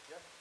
afiafi.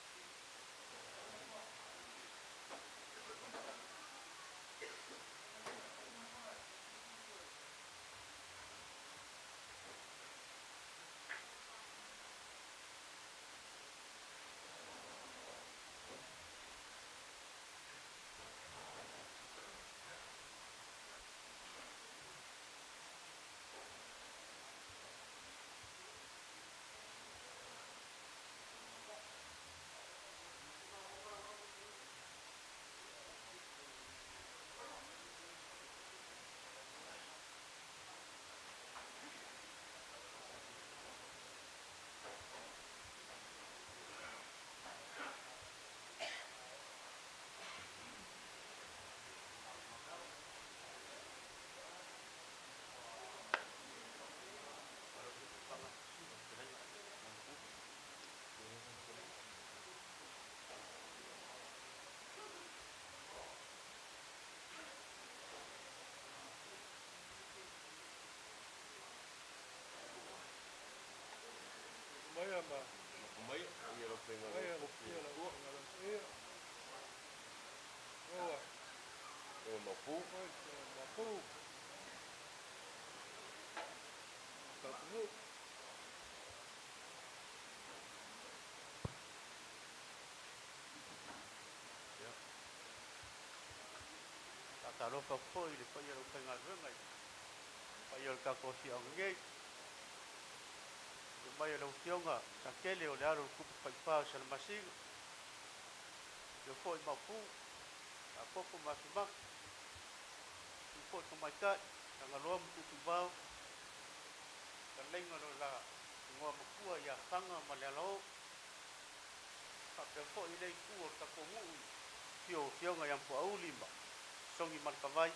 Faatalofa atu foi i le paia o le aufaigaluega i le paia o le tatou afioaga nei. Afio mai o lau Afioga Satele o le alo o le Tupu Faipa o Salamasina, afio foi Maopu, Apopo ma Afemata, afio foi le Tamaitai, Tagaloa ma Tuutuivao, fetalaiga lo la igoa matua ia Faga ma Lealao, faapea foi lea itu o le tatou nuu i afio o Afioga ia Mapuauli ma Sogi Malekavai,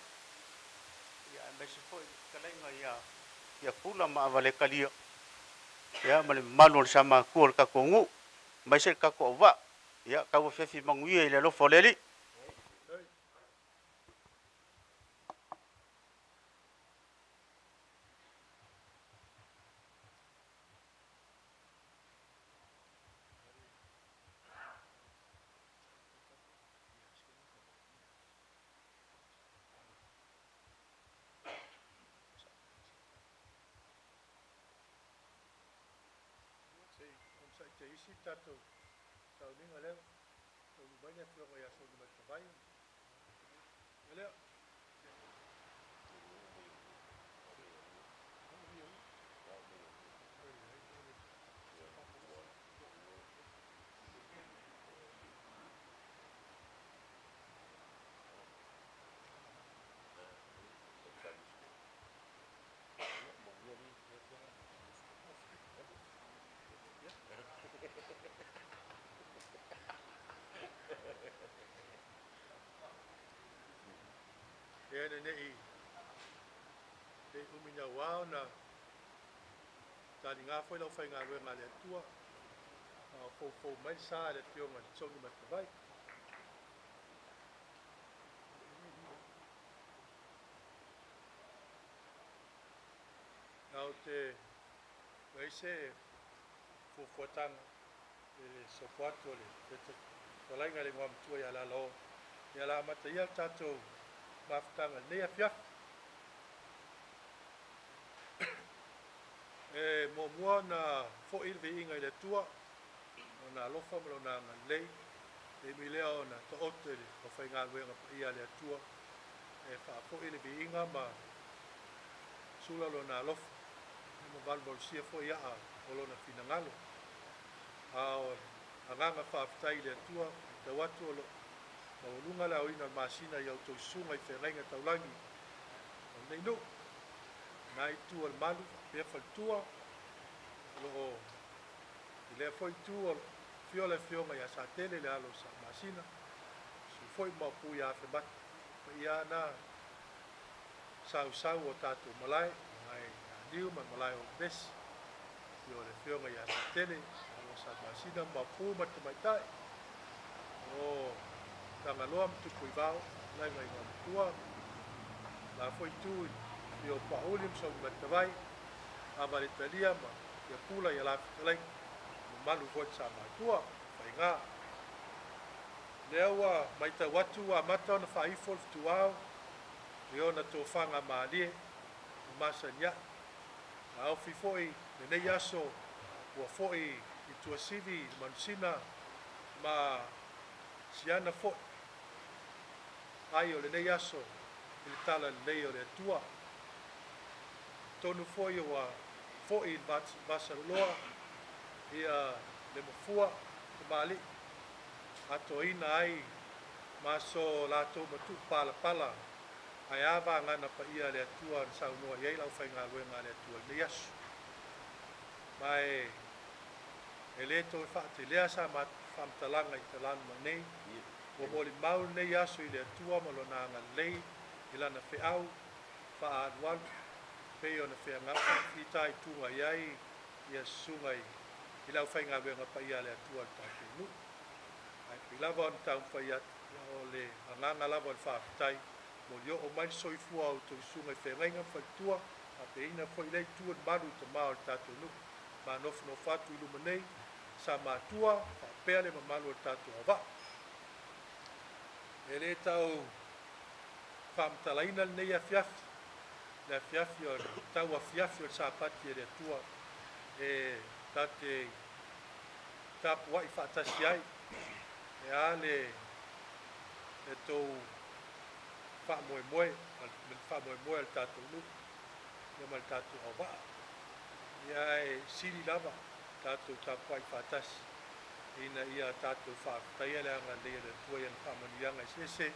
ia aemaise foi le fetalaiga ia ia Pula ma Avalekalia, ia ma le mamalu o le Samatua o le tatou nuu, aemaise le tatou auvaa. Ia tau afiafi manuia i le alofa o le Alii. Se i onosai te isi le tatou sauniga lea ua taunuu mai le Afioga ia Sonumaitavai. Ia lea. Ia ina ne i umi naua ona taliga foi le aufaigaluega a le Atua, a o foufou mai le sa i le Afioga i le Sogi Matavai. Ou te leai se fuafuataga i le sopo atu o le fetalaiga i le Igoamatua ia Lalo. Ia la amata ia le tatou mafutaga i lenei afiafi. E muamua ona foi le viiga i le Atua, Lona alofa ma Lona agalelei, le taimi lea ona taoto i le aufaigaluega paia a le Atua e faafoi le viiga ma sula Lona alofa, ma valuvalusia foi aa o Lona finagalo. A o le agaga faafetai i le Atua, matau atu o lo o maualuga le aoina o le masina i a outou susuga i feagaiga taulagi o lenei nuu, lena itu o le malu faapea faletua, o lo o i lea foi itu o lo o afio le Afioga ia Satele le alo o Saamasina, susu foi Maopu ia Afemata, paia na sausau o tatou malae, malae Aniu ma malae o Vesi, afio le Afioga ia Satele, alo o Saamasina, Maopu ma le Tamaitai, o Tagaloa ma Tupuivao, laiga i Matua, la foi itu i o Pauli ma Saumatavai, Avaletalia ma ia Pula ia la fetalaiga, mamalu foi le Samatua. Faiga. O lea ua matau atu ua amata ona faaifo le fetuao i ona tofaga malie ua masani ai. Na ofi foi lenei aso ua foi i Tuasivi le Manusina ma siana foi ai o lenei aso i le talalelei o le Atua. Atonu foi ua foi i le vasaloloa ia le mafua tamalii atoaina ai ma so latou matu'u palapala ae a vagana paia a le Atua na saunoa i ai le aufaigaluega a le Atua i lenei aso. Ma e lē toe faatelea sa faamatalaga i talalu mai nei, ua molimau lenei aso i le Atua ma Lona agalelei i Lana feau faaalualu pei ona fitaituga i ai ia susuga i le aufaigaluega paia a le Atua i le tatou nuu. Ae pei lava ona taumafai atu, o le agaga lava o le faafetai, molioo mai le soifua o outou susuga i feagaiga ma faletua, faapeaina foi lea itu o le malu i tama o le tatou nuu manofonofo atu i luma nei, sa matua faapea le mamalu o le tatou auvaa. E lē tau faamatalaina lenei afiafi, le afiafi o le tau afiafi o le Sapati e le Atua e tate tapuai faatasi ai e a le tou faamoemoe le faamoemoe a le tatou nuu ia ma le tatou auvaa. Ia ae sili lava tatou tapuai faatasi ina ia tatou faafetaia le agalelei o le Atua i ana faamanuiaga eseese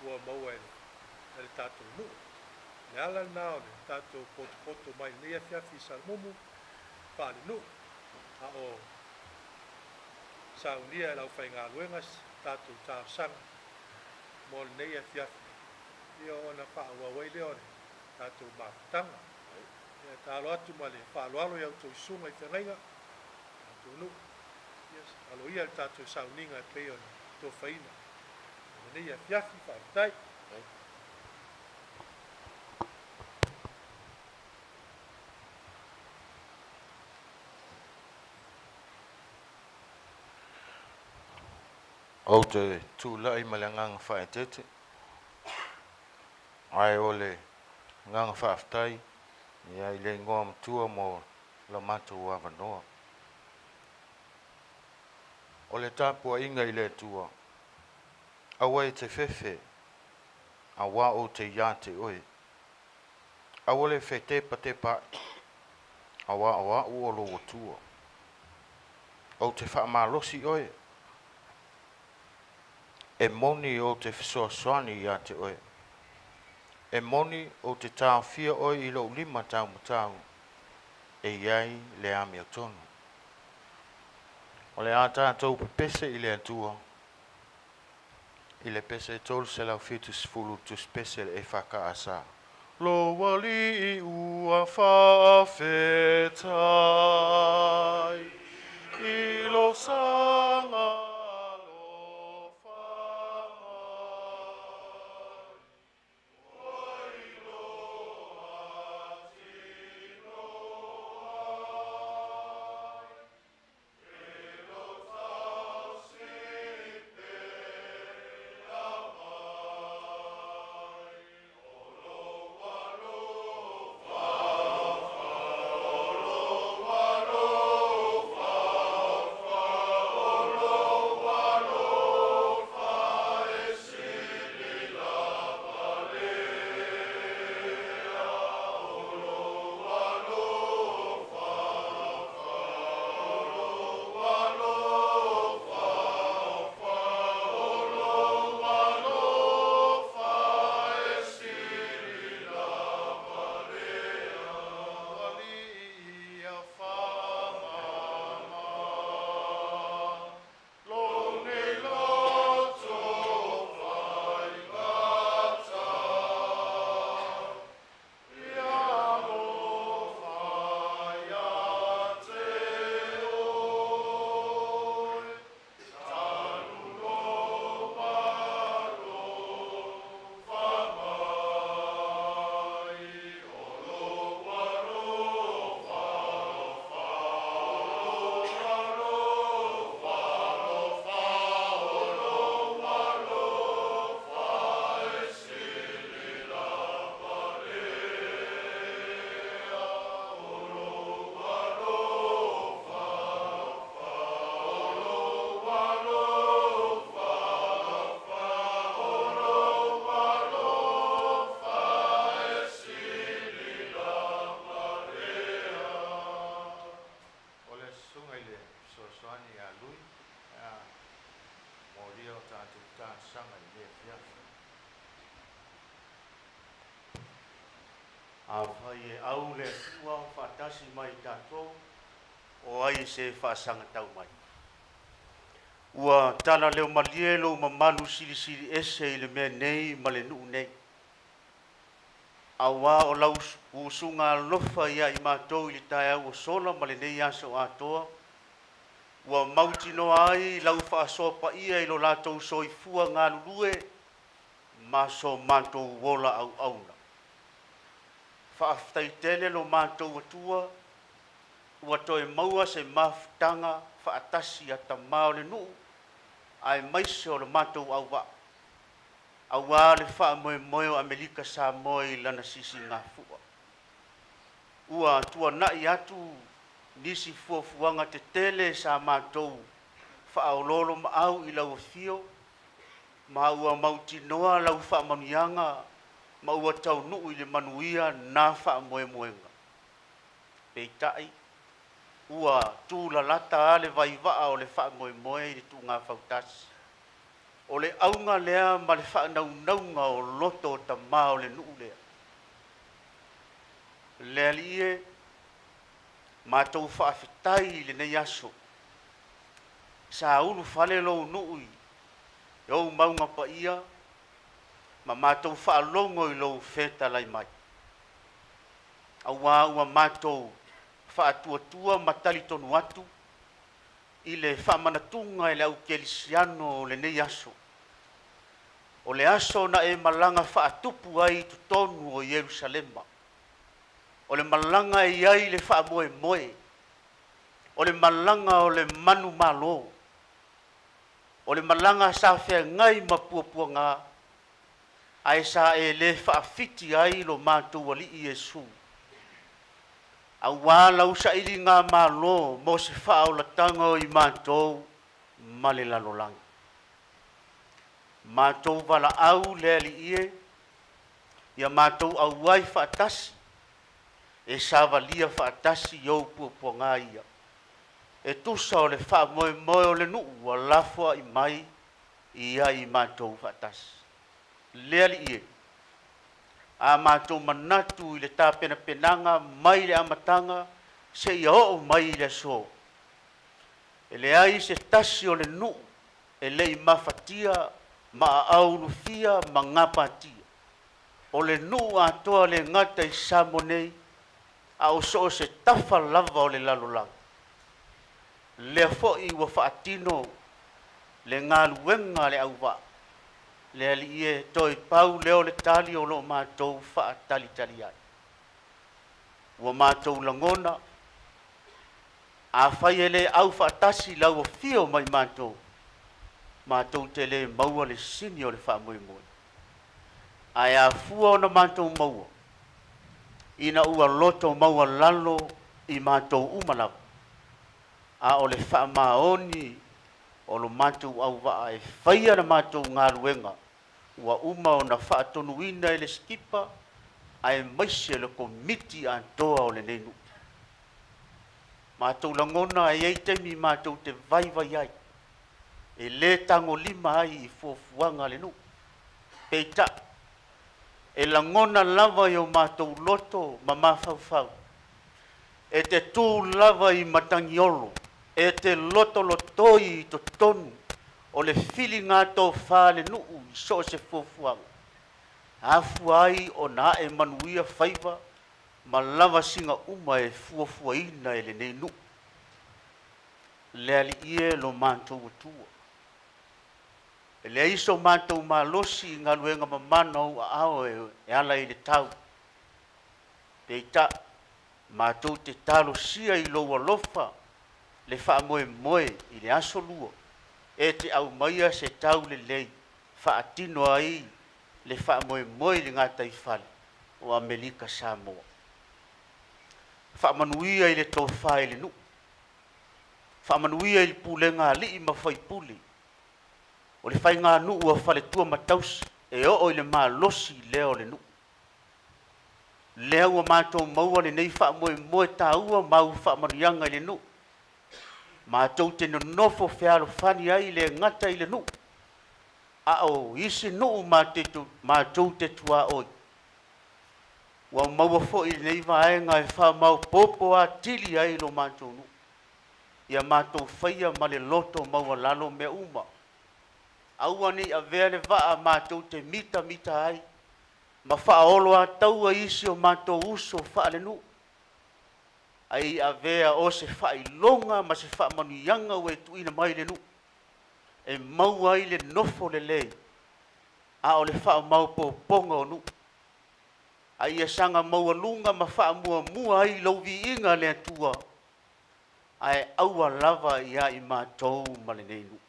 ua maua e le tatou nuu. O le ala lena o le tatou potopoto mai lenei afiafi i Salamumu faalenuu, a o saunia e le aufaigaluega tatou talosaga mo lenei afiafi, ia ona faaauau ai lea o le tatou mafutaga. Ia tatalo atu ma le faaaloalo i a outou susuga i feagaiga tatou nuu, ia aloaia le tatou sauniga e pei ona tofaina i lenei afiafi. Faafetai. Ou te tulai ma le agaga faaeteete, ae o le agaga faafetai ia i le igoa matua mo la matou avanoa. O le tapuaiga i le Atua, aua e te fefe, auā ou te iā te oe. Aua le fetepatepaai, auā o au o lou Atua. Ou te faamalosi oe, e moni ou te fesoasoani iā te oe. E moni ou te taofia oe i lou lima taumatau, e i ai le amiotonu. O le a tatou pepese i le Atua, i le pese 370 tusipese le EFKS. Lo alii ua faafetai i lo saga alofa mai. Ua iloa tino ai e lo tausi pea mai o lou alofa, o lou alofa. Fesoasoani ia Lui pe a molia o tatou talosaga i lenei afiafi. Afai e au le Atua faatasi ma i tatou, o ai se faasagatau mai? Ua talaleo malie lou mamalu silisili ese i le mea nei ma le nuu nei, auā o lau usuga alofa ia i matou i le taeao ua sola ma lenei aso atoa, ua mautinoa ai lau faasoa paia i lo latou soifua galulue ma so matou ola auauna. Faafetai tele lo matou Atua ua toe maua se mafutaga faatasi a tama o le nuu aemaise o le matou auvaa, auā le faamoemoe o Amerika Samoa i lana sisigafua. Ua tuanai atu nisi fuafuaga tetele sa matou faaoloolomaau i lau afio, ma ua mautinoa lau faamanuiaga ma ua taunuu i le manuia na faamoemoega. Peitai, ua tulalata a le vaivaa o le faamoemoe i le tuugafautasi. O le auga lea ma le faanaunauga o loto o tama o le nuu lea. Le Alii e, matou faafetai i lenei aso. Sa ulufale lou nuu i ou mauga paia ma matou faalogo i lou fetalai mai, auā ua matou faatuatua ma talitonu atu i le faamanatuga e le au kerisiano o lenei aso. O le aso na e malaga faatupu ai i totonu o Ierusalema. O le malaga e i ai le faamoemoe, o le malaga o le manumalo, o le malaga sa feagai ma puapuaga, ae sa e le faafiti ai lo matou Alii Iesu, auā lau sailigamalo mo se faaolataga o i matou ma le lalolagi. Matou valaau le Alii e, ia matou auai faatasi, e savalia faatasi i ou puapuaga ia, e tusa o le faamoemoe o le nuu ua lafoai mai ia i matou faatasi. Le Alii e, a matou manatu i le tapenapenaga mai le amataga seia oo mai i le aso, e leai se tasi o le nuu e le i mafatia ma aaulufia ma gapatia. O le nuu atoa le gata i Samoa nei, a o so o se tafa lava o le lalolagi. Lea foi ua faatino le galuega a le auvaa. Le Alii e, toe pau lea o le tali o lo o matou faatalitali ai. Ua matou lagona, afai e le au faatasi lau afio mai matou, matou te le maua le sini o le faamoemoe. Ae afua ona matou maua, ina ua loto maualalo i matou uma lava, a o le faamaoni o lo matou auvaa e faia le matou galuega ua uma ona faatonuina e le Sikipa aemaise le Komiti atoa o lenei nuu. Matou lagona e i ai taimi matou te vaivai ai, e le tagolima ai i fuafuaga a le nuu. Peitai, e lagona lava i o matou loto ma mafaufau, e te tu lava i matagiolo, e te lotolotoi i totonu o le filiga tofa a le nuu i so o se fuafuaga, afua ai ona ae manuia faiva ma lavasiga uma e fuafuaina e lenei nuu. Le Alii e lo matou Atua, e leai so matou malosi i galuega mamana o ou aao e ala i le tau. Peitai, matou te talosia i lou alofa le faamoemoe i le aso lua e te aumaia se tau lelei faatino ai le faamoemoe i le gataifale o Amerika Samoa. Faamanuia i le tofa i le nuu, faamanuia i le pulega a alii ma faipule, o le faiganuu a faletua ma tausi e oo i le malosi lea o le nuu. Lea ua matou maua lenei faamoemoe taua ma au faamanuiaga i le nuu. Matou te nonofo fealofani ai le gata i le nuu, a o isi nuu matou te tuaoi. Ua maua foi lenei vaega e faamaopoopo atili ai lo matou nuu. Ia matou faia ma le loto maualalo mea uma. Aua ne i avea le vaa matou te mitamita ai ma faaoloataua isi o matou uso faalenuu. Ai avea o se faailoga ma se faamanuiaga ua e tuuina mai le nuu. E maua ai le nofo lelei, a o le faamaopoopoga o nuu. A ia saga maualuga ma faamuamua ai lou viiga le Atua, ae aua lava ia i matou ma lenei nuu.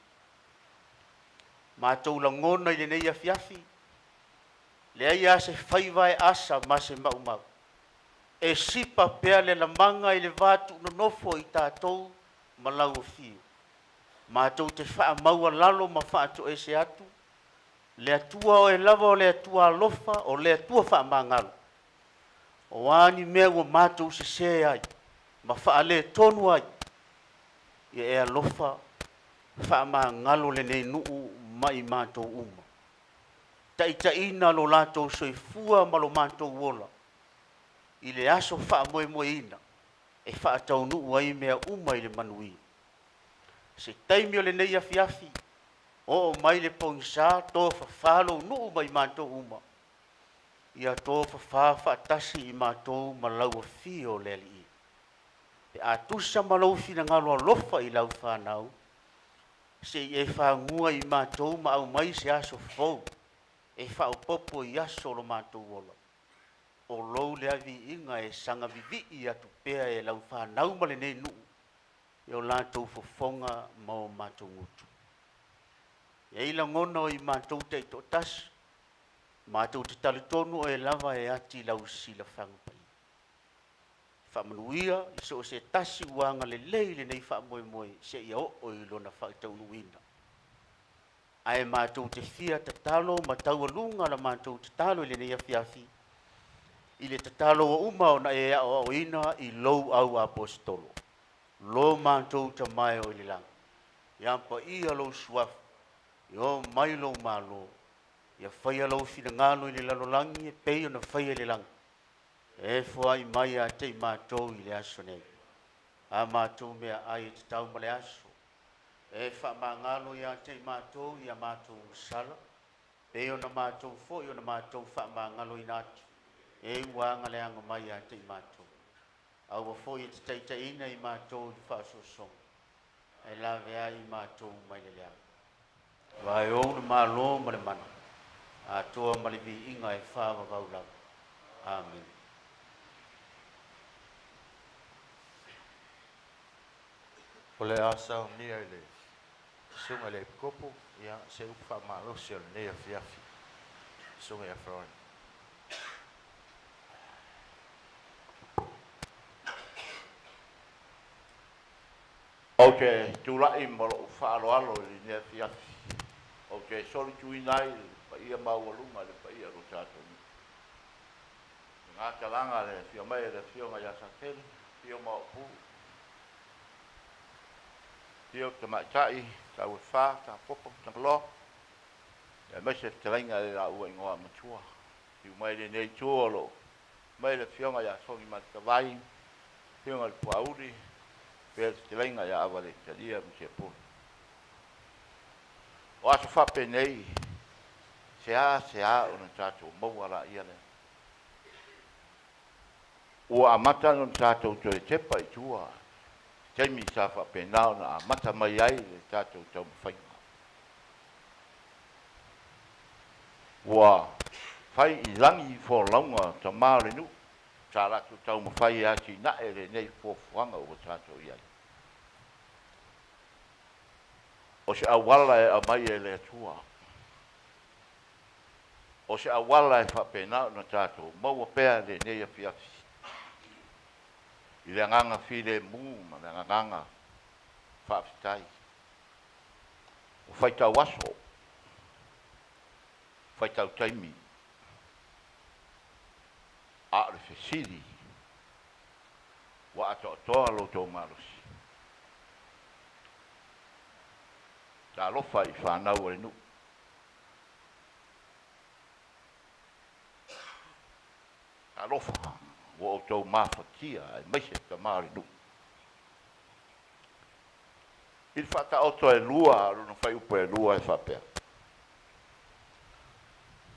Matou lagona i lenei afiafi, leai lava se faiva e asa ma se maumau. E sipa pea le lamaga i le va tuunonofo i tatou ma lau afio. Matou te faamaualalo ma faatoese atu, le Atua oe lava o le Atua alofa, o le Atua faamagalo. O a ni mea ua matou sese ai ma faaletonu ai, ia e alofa faamagalo lenei nuu ma i matou uma. Taitaiina lo latou soifua ma lo matou ola i le aso faamoemoeina e faataunuu ai mea uma i le manuia. Se taimi o lenei afiafi, oo mai le pogisa tofafa lou nuu ma i matou uma, ia tofafa faatasi i matou ma lau afio le Alii. Pe a tusa ma lou finagalo alofa i lau fanau, se i e fagua i matou ma aumai se aso fou e faaopoopo i aso o lo matou ola. O lou le aviiga e saga vivii atu pea e lau fanau ma lenei nuu i o latou fofoga ma o matou gutu. E ai lagona o i matou taitoatasi, matou te talitonu oe lava e ati lau silafaga paia. Faamanuia i so o se tasi ua agalelei i lenei faamoemoe seia oo i lona faataunuuina. Ae matou te fia tatalo ma taualuga la matou tatalo i lenei afiafi, i le tatalo ua uma ona e aoaoina i lou au aposetolo. Lo matou Tama e o i le lagi, ia paia lou suafa, ia oo mai lou malo, ia faia lou finagalo i le lalolagi e pei ona faia i le lagi. E foai mai ia te i matou i le aso nei. A matou meaai e tatau ma le aso, e faamagalo ia te i matou ia matou sala, pei ona matou foi ona matou faamagaloina atu, e ua agaleaga mai ia te i matou. Aua foi e te taitaiina i matou i le faasoasoga, ae lavea ai i matou mai le leaga. Aua e ou le malo ma le mana, atoa ma le viiga e faavavau lava. Amene. O le a saunia i le susuga i le Epikopo, ia se upu faamalosi o lenei afiafi. Susuga ia Florin. Ou te tulai ma lou faaaloalo i lenei afiafi. Ou te solituina ai le paia maualuga i le paia o lo tatou nuu. Le gatalaga le afio mai e le afioga ia Satele, afio Maopu, afio Tamaitai, Tauefa, Tapopo ma Tagaloa, aemaise le fetalaiga i le laua igoa matua. Fiu mai lenei itu o lo o mai le afioga ia Sogi Maletavai, afioga i le Puauli, faapea le fetalaiga ia Avaletalia ma Tiapula. O aso faapenei, se a ona tatou maua laia lea. Ua amata ona tatou toe tepa i tua, taimi sa faapena ona amata mai ai le tatou taumafaiga. Ua fai i lagi folauga tama o le nuu, sa latou taumafai e atinae lenei fuafuaga ua tatou i ai. O se auala e aumai e le Atua, o se auala e faapena ona tatou maua pea lenei afiafi i le agaga filemu ma le agaga faafetai. Ua faitau aso, faitau taimi, a o le fesili ua atoatoa lo outou malosi. Talofa i fanau a le nuu. Talofa ua outou mafatia aemaise tama o le nuu. I le faataoto e lua, lona fuaiupu e 2 e faapea,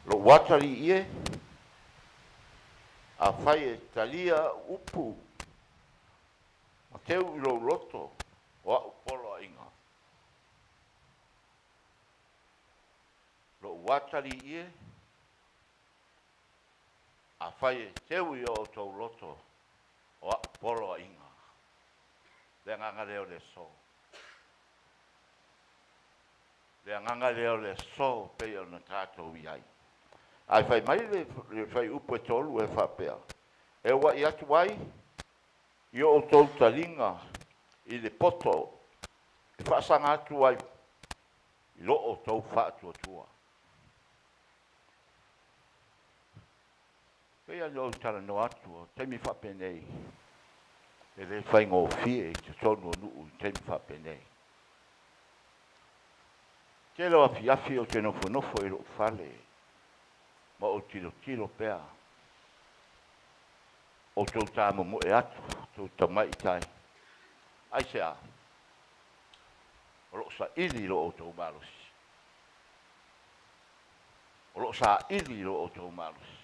Lou atalii e, afai e talia upu ma teu i lou loto o a'u poloaiga. Lou atalii e, afai e teu i o outou loto o a'u poloaiga. Le agaga lea o le aso. Le agaga lea o le aso pei ona tatou i ai. Ae fai mai le fuaiupu e 3 e faapea, e ua'i atu ai i o outou taliga i le poto e faasaga atu ai i lo outou faatuatua. Pei ona ou talanoa atu, o taimi faapenei e le faigofie i totonu o nuu i taimi faapenei. Tele o afiafi ou te nofonofo i lou fale ma ou tilotilo pea, outou tamomoe atu, outou tamaitai. Aisea? O loo saili i lo outou malosi. O loo saili i lo outou malosi.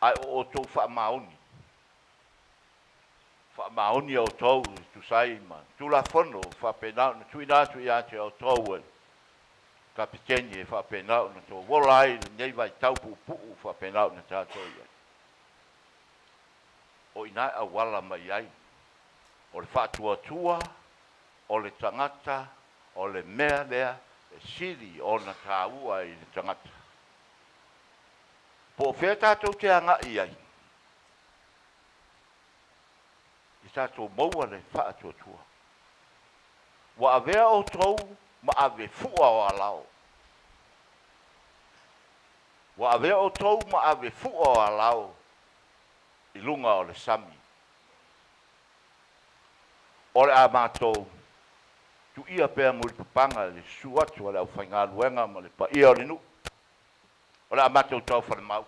Ae o outou faamaoni. Faamaoni outou e tusa ai ma Tulafono faapena ona tuuina atu ia te outou e le Kapiteni e faapena ona touola ai lenei vaitau puupuu faapena ona tatou i ai. O i ina e auala mai ai o le faatuatua o le tagata o le mea lea e sili ona taua i le tagata. Po o fea tatou te agai ai, i tatou maua le faatuatua. Ua avea outou ma ave fua o alao. Ua avea outou ma ave fua o alao i luga o le sami. O le a matou tuia pea mulipapaga i le susu atu a le aufaigaluega ma le paia o le nuu. O le a matou taufalemau.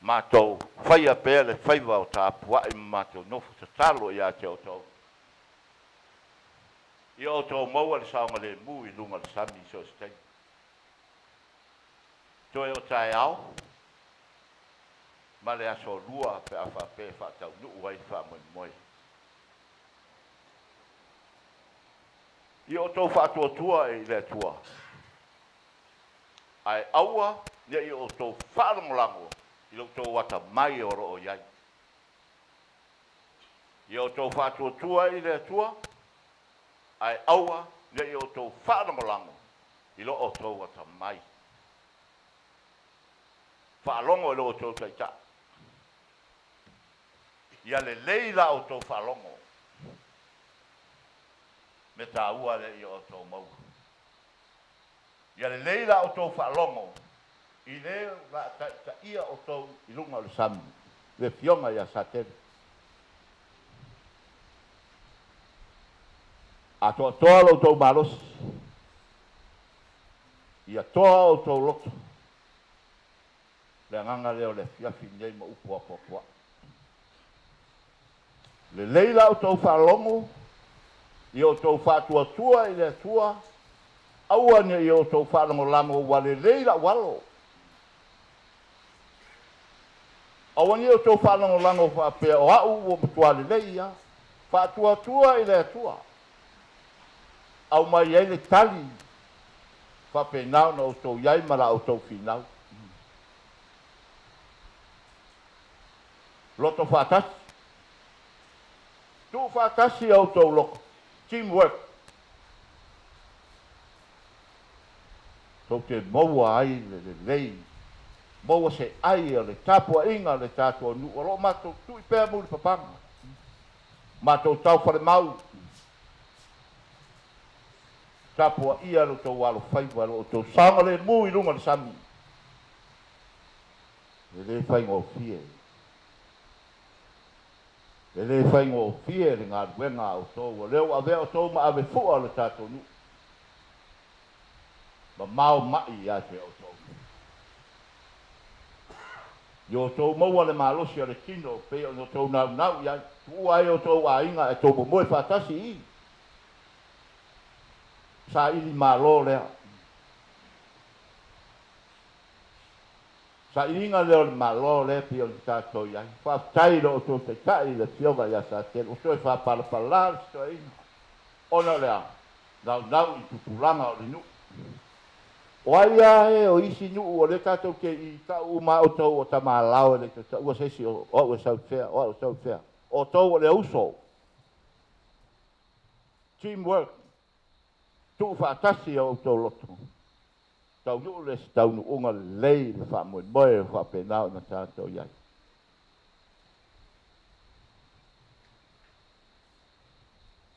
Matou faia pea le faiva o tapuai ma matou nofo tatalo ia te outou. Ia outou maua le saogalemu i luga o le sami i so o se taimi. Toe o taeao ma le aso Lua pe a faapea e faataunuu ai le faamoemoe. Ia outou faatuatua i le Atua, ae aua ne i outou faalagolago i lo outou atamai o lo o i ai. Ia outou faatuatua i le Atua, ae aua ne i outou faalagolago i lo outou atamai. Faalogo i lo outou Taitai. Ia lelei la outou faalogo. Mea taua lea ia outou maua. Ia lelei la outou faalogo i le o le a taitaia outou i luga o le sami, le Afioga ia Satele. Atoatoa lo outou malosi, ia toa outou loto. Le agaga lea o le afiafi lenei ma upu apoapoai. Lelei la outou faalogo, ia outou faatuatua i le Atua, aua ne i outou faalagolago ua lelei la'u alo. Aua ne i outou faalagolago faapea o a'u ua matua lelei ia. Faatuatua i le Atua, aumai ai le tali faapena ona outou i ai ma la outou finau. Loto faatasi. Tuufaatasi a outou loto. Teamwork. Tou te maua ai le lelei, maua se ai o le tapuaiga a le tatou nuu o lo o matou tui pea mulipapaga, matou taufalemau, tapuaia lo outou alofaiva, lo outou saogalemu i luga o le sami. E le faigofie. E lē faigofie le galuega a outou, o lea ua avea outou ma avefu'a o le tatou nu'u, mamao ma'i iā te outou. Ia outou maua le malosi o le tino pei ona outou naunau i ai, tuua ai outou aiga ae tou momoe faatasi i i. Saili malo lea. Sailiga lea o le Malo lea pei ona tatou i ai. Faafetai i lo outou Taitai le Afioga ia Satele ua toe faapalapala le sitoeaina ona o le a? Naunau i tupulaga o le nuu. O ai a e o isi nuu o lea tatou te i tau uma a outou o tamalao e le toe taua se isi o au e sau i fea, o au e sau i fea. O outou o le uso. Team work. Tuufaatasi o outou loto. Taunuu le taunuuga lelei i le faamoemoe o faapena ona tatou i ai.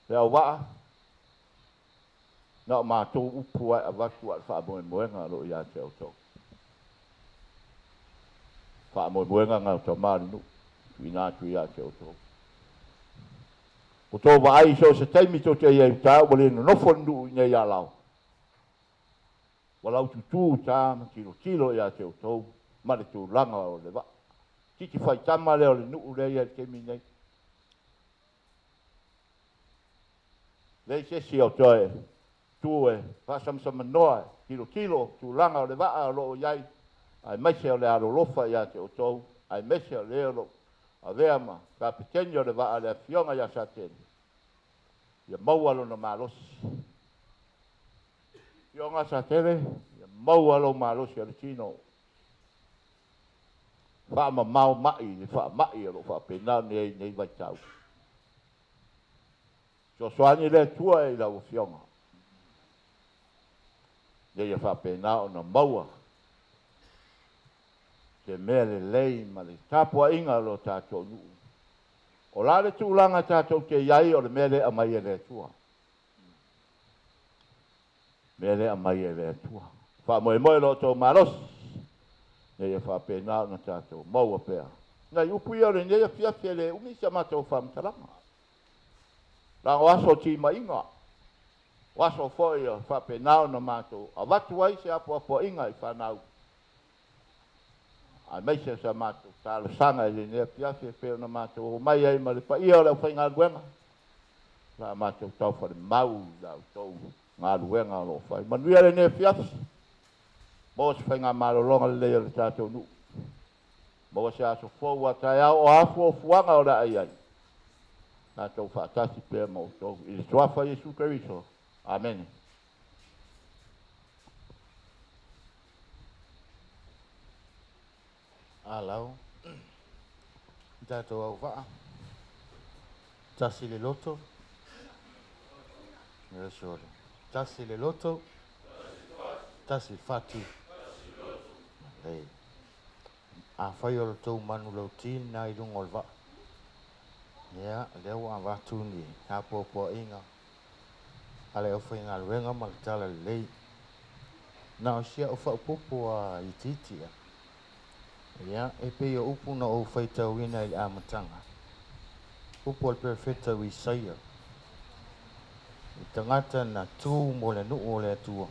Le auvaa, na o matou upu lava e avatu a o le faamoemoega o lo o ia te outou. Faamoemoega na o tama o le nuu, tuuina atu ia te outou. Ua outou vaai i so o se taimi tou te i ai i uta ua le nonofo le nuu i inei i Alao. Ua laututu uta ma tilotilo ia te outou ma le tulaga o le vaa. Titi faitama lea o le nuu lea e i ai i le taimi nei. Leai se isi o toe tu e faasamasamanoa e tilotilo tulaga o le vaa o lo o i ai, aemaise o le alolofa ia te outou, aemaise o le o lo o avea ma kapeteni o le vaa le Afioga ia Sateni, ia maua lona malosi. Afioga Satele, ia maua lou malosi o le tino. Faamamao ma'i i le faama'i o lo o faapena ona i ai i lenei vaitau. Fesoasoani le Atua i lau Afioga, ina ia faapena ona maua se mea lelei ma le tapuaiga a lo tatou nuu. O le a le tulaga tatou te i ai, o le mea lea e aumai e le Atua. Mea lea e aumai e le Atua. Faamoemoe lo outou malosi, ina ia faapena ona tatou maua pea. Nai upu ia o lenei afiafi e le umi si a matou faamatalaga. Leaga o aso o timaiga, o aso foi o faapena ona matou avatu ai se apoapoaiga i fanau, aemaise o sa matou talosaga i lenei afiafi e pei ona matou omai ai ma le paia o le aufaigaluega, la a matou taufalemau i la outou galuega o lo o fai. Manuia lenei afiafi, maua se faigamalologa lelei o le tatou nuu, maua se aso fou a taeao o a fuafuaga o le a i ai, tatou faatasi pea ma outou i le Suafa o Iesu Keriso. Amene. Alau, le tatou auvaa, tasi le loto, tasi le loto, tasi le fatu. Lelei. Afai o le tou manulauti lena i luga o le vaa, ia, lea ua avatu ni apoapoaiga a le aufaigaluega ma le tala lelei. Na o si au faaopoopo a itiiti a. Ia, e pei o upu na ou faitauina i le amataga, upu a le perofeta o Isaia, le tagata na tu mo le nuu o le Atua,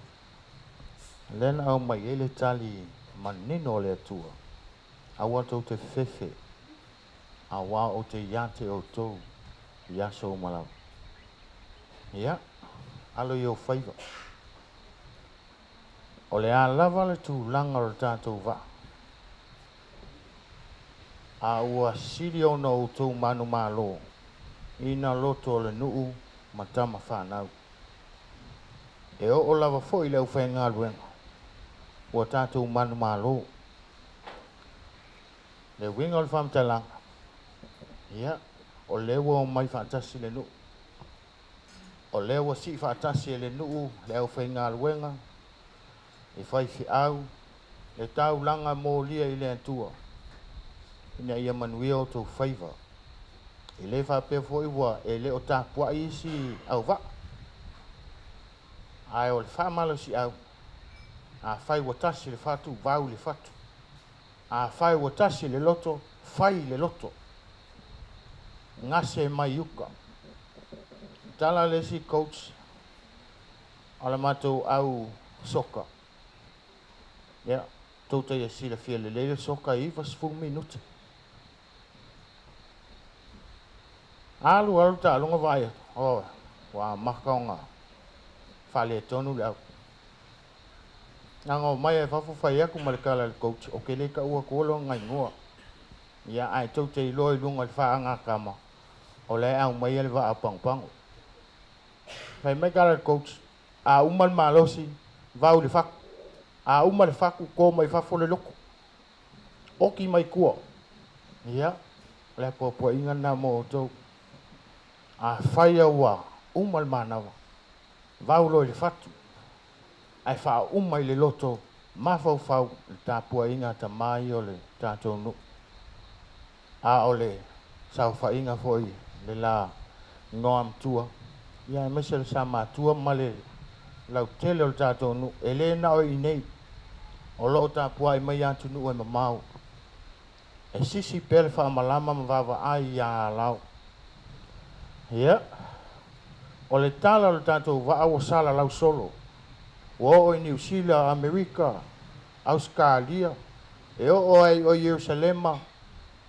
lea na aumai ai le tali manino o le Atua, aua tou te fefe, auā ou te ia te outou i aso uma lava. Ia, alo i ou faiva. O le a lava le tulaga o le tatou vaa, a ua sili ona outou manumalo i na loto o le nuu ma tama fanau. E oo lava foi i le aufaigaluega ua tatou manumalo. Le uiga o le faamatalaga, ia, o lea ua omai faatasi le nuu. O lea ua sii faatasi e le nuu le aufaigaluega, i faifeau, le taulaga molia i le Atua, ina ia manuia outou faiva. E le faapea foi ua e le o tapuai isi auvaa, ae o le faamalosiau, afai ua tasi le fatu, vau le fatu. Afai ua tasi le loto, fai le loto. gase mai uka. Tala le isi coach o le matou au soka. Ia, tou te ia silafia lelei le soka e 90 minute. Alu alu taaloga vaai atu, oh, ua amata ona faaletonu le au. Na ona omai lava i fafo fai atu ma le tala i le coach, ou te le taua atua lona igoa. Ia, ae tou te iloa i luga i le faagatama, o la e aumaia le vaa pagopago. Fai mai tala i le coach, a uma le malosi, vau i le fatu. A uma le fatu, to mai fafo le loto. Oti mai tua. Ia, o le apoapoaiga lena mo outou. Afai ua uma le manava, vau loa i le fatu, ae faauma i le loto mafaufau le tapuaiga a tama ia o le tatou nuu. A o le saofaiga foi le la Igoamatua, ia aemaise le sa matua ma le lautele o le tatou nuu, e le na o i inei, o lo o tapuai mai atunuu e mamao, e sisi pea le faamalama ma vaavaai ia alao. Ia, o le tala o le tatou vaa ua salalau solo, ua oo i Niu Sila, Amerika, Ausetalia, e oo ai o Ierusalema,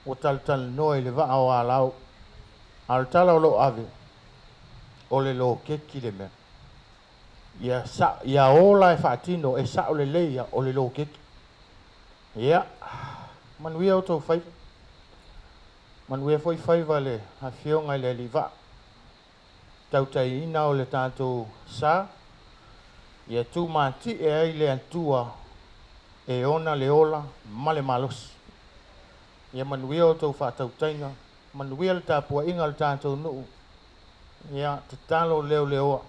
ua talatalanoa i le vaa o alao. A o le tala o lo o ave, o le loketi le mea. Ia, sa, ia ola e faatino, e sao lelei ia, o le loketi. Ia, manuia outou faiva. Manuia foi faiva le afioga i le alii vaa. Tautaiina o le tatou sa, ia tumatie ai le Atua e ona le ola ma le malosi. Ia manuia outou faatautaiga, manuia le tapuaiga a le tatou nuu. Ia tatalo leoleoa,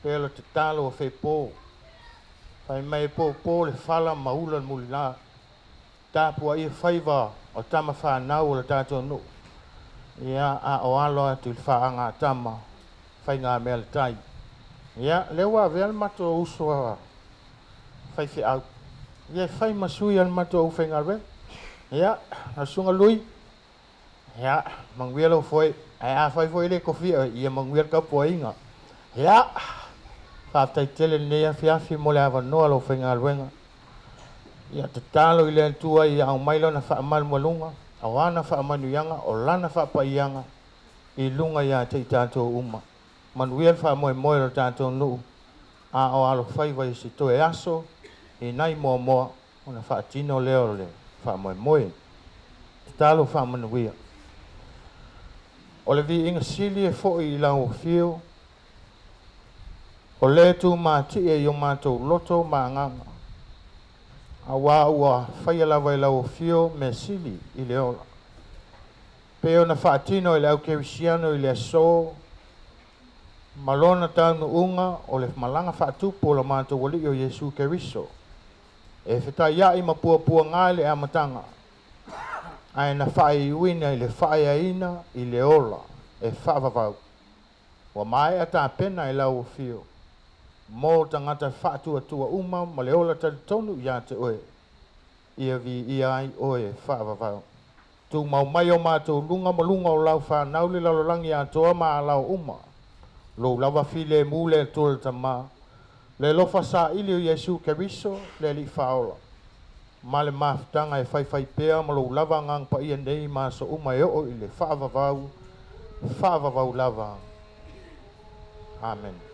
pei o le tatalo a Fepo. Fai mai e popo le fala ma ula le mulila. Tapuaia faiva o tama fanau o le tatou nuu. Ia, a o alo atu i le faagatama faigamea le tai. Ia, lea ua avea le matou uso a faifeau. Ia, e fai ma sui a le matou aufaigaluega. Ia, lau Susuga Lui, ia, manuia lou foe. Ae afai foi e le tofia oe, ia manuia le tapuaiga. Ia, faafetai tele i lenei afiafi mo le avanoa o lau faigaluega. Ia, tatalo i le Atua ia aumai Lona faamalumaluga, o ana faamanuiaga, o Lana faapaiaga i luga ia te i tatou uma. Manuia le faamoemoe o le tatou nuu, a o alofaiva i se toe aso i nai moamoa ona faatino lea o le faamoemoe. Tatalo faamanuia. O le viiga sili e foi i lau afio, o lea e tumatie i o matou loto ma agaga, auā ua faia lava e lau afio mea sili i le ola. Pei ona faatino e le au kerisiano i le aso ma lona taunuuga o le malaga faatupu o lo matou Alii o Iesu Keriso, e fetaiai ma puapuaga i le amataga, ae na faaiuina i le faaeaina i le ola e faavavau. Ua maea tapena e lau afio mo tagata faatuatua uma ma le ola talitonu ia te oe, ia viia ai oe e faavavau. Tumau mai o matou luga ma luga o lau fanau le lalolagi atoa ma alao uma, lou lava filemu le Atua le Tama, le alofa saili o Iesu Keriso le Alii Faaola, ma le mafutaga e faifai pea ma lou lava Agaga Paia nei ma aso uma e oo i le faavavau, faavavau lava. Amene.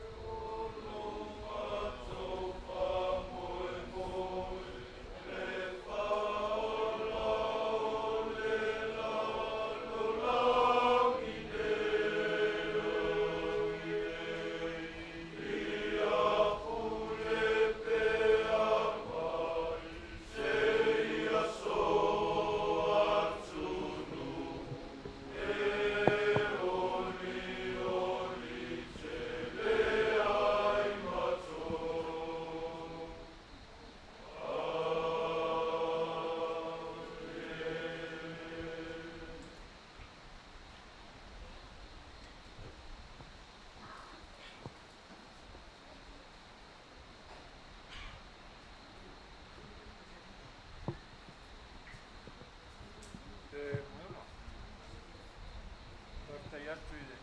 Faafetai atu i le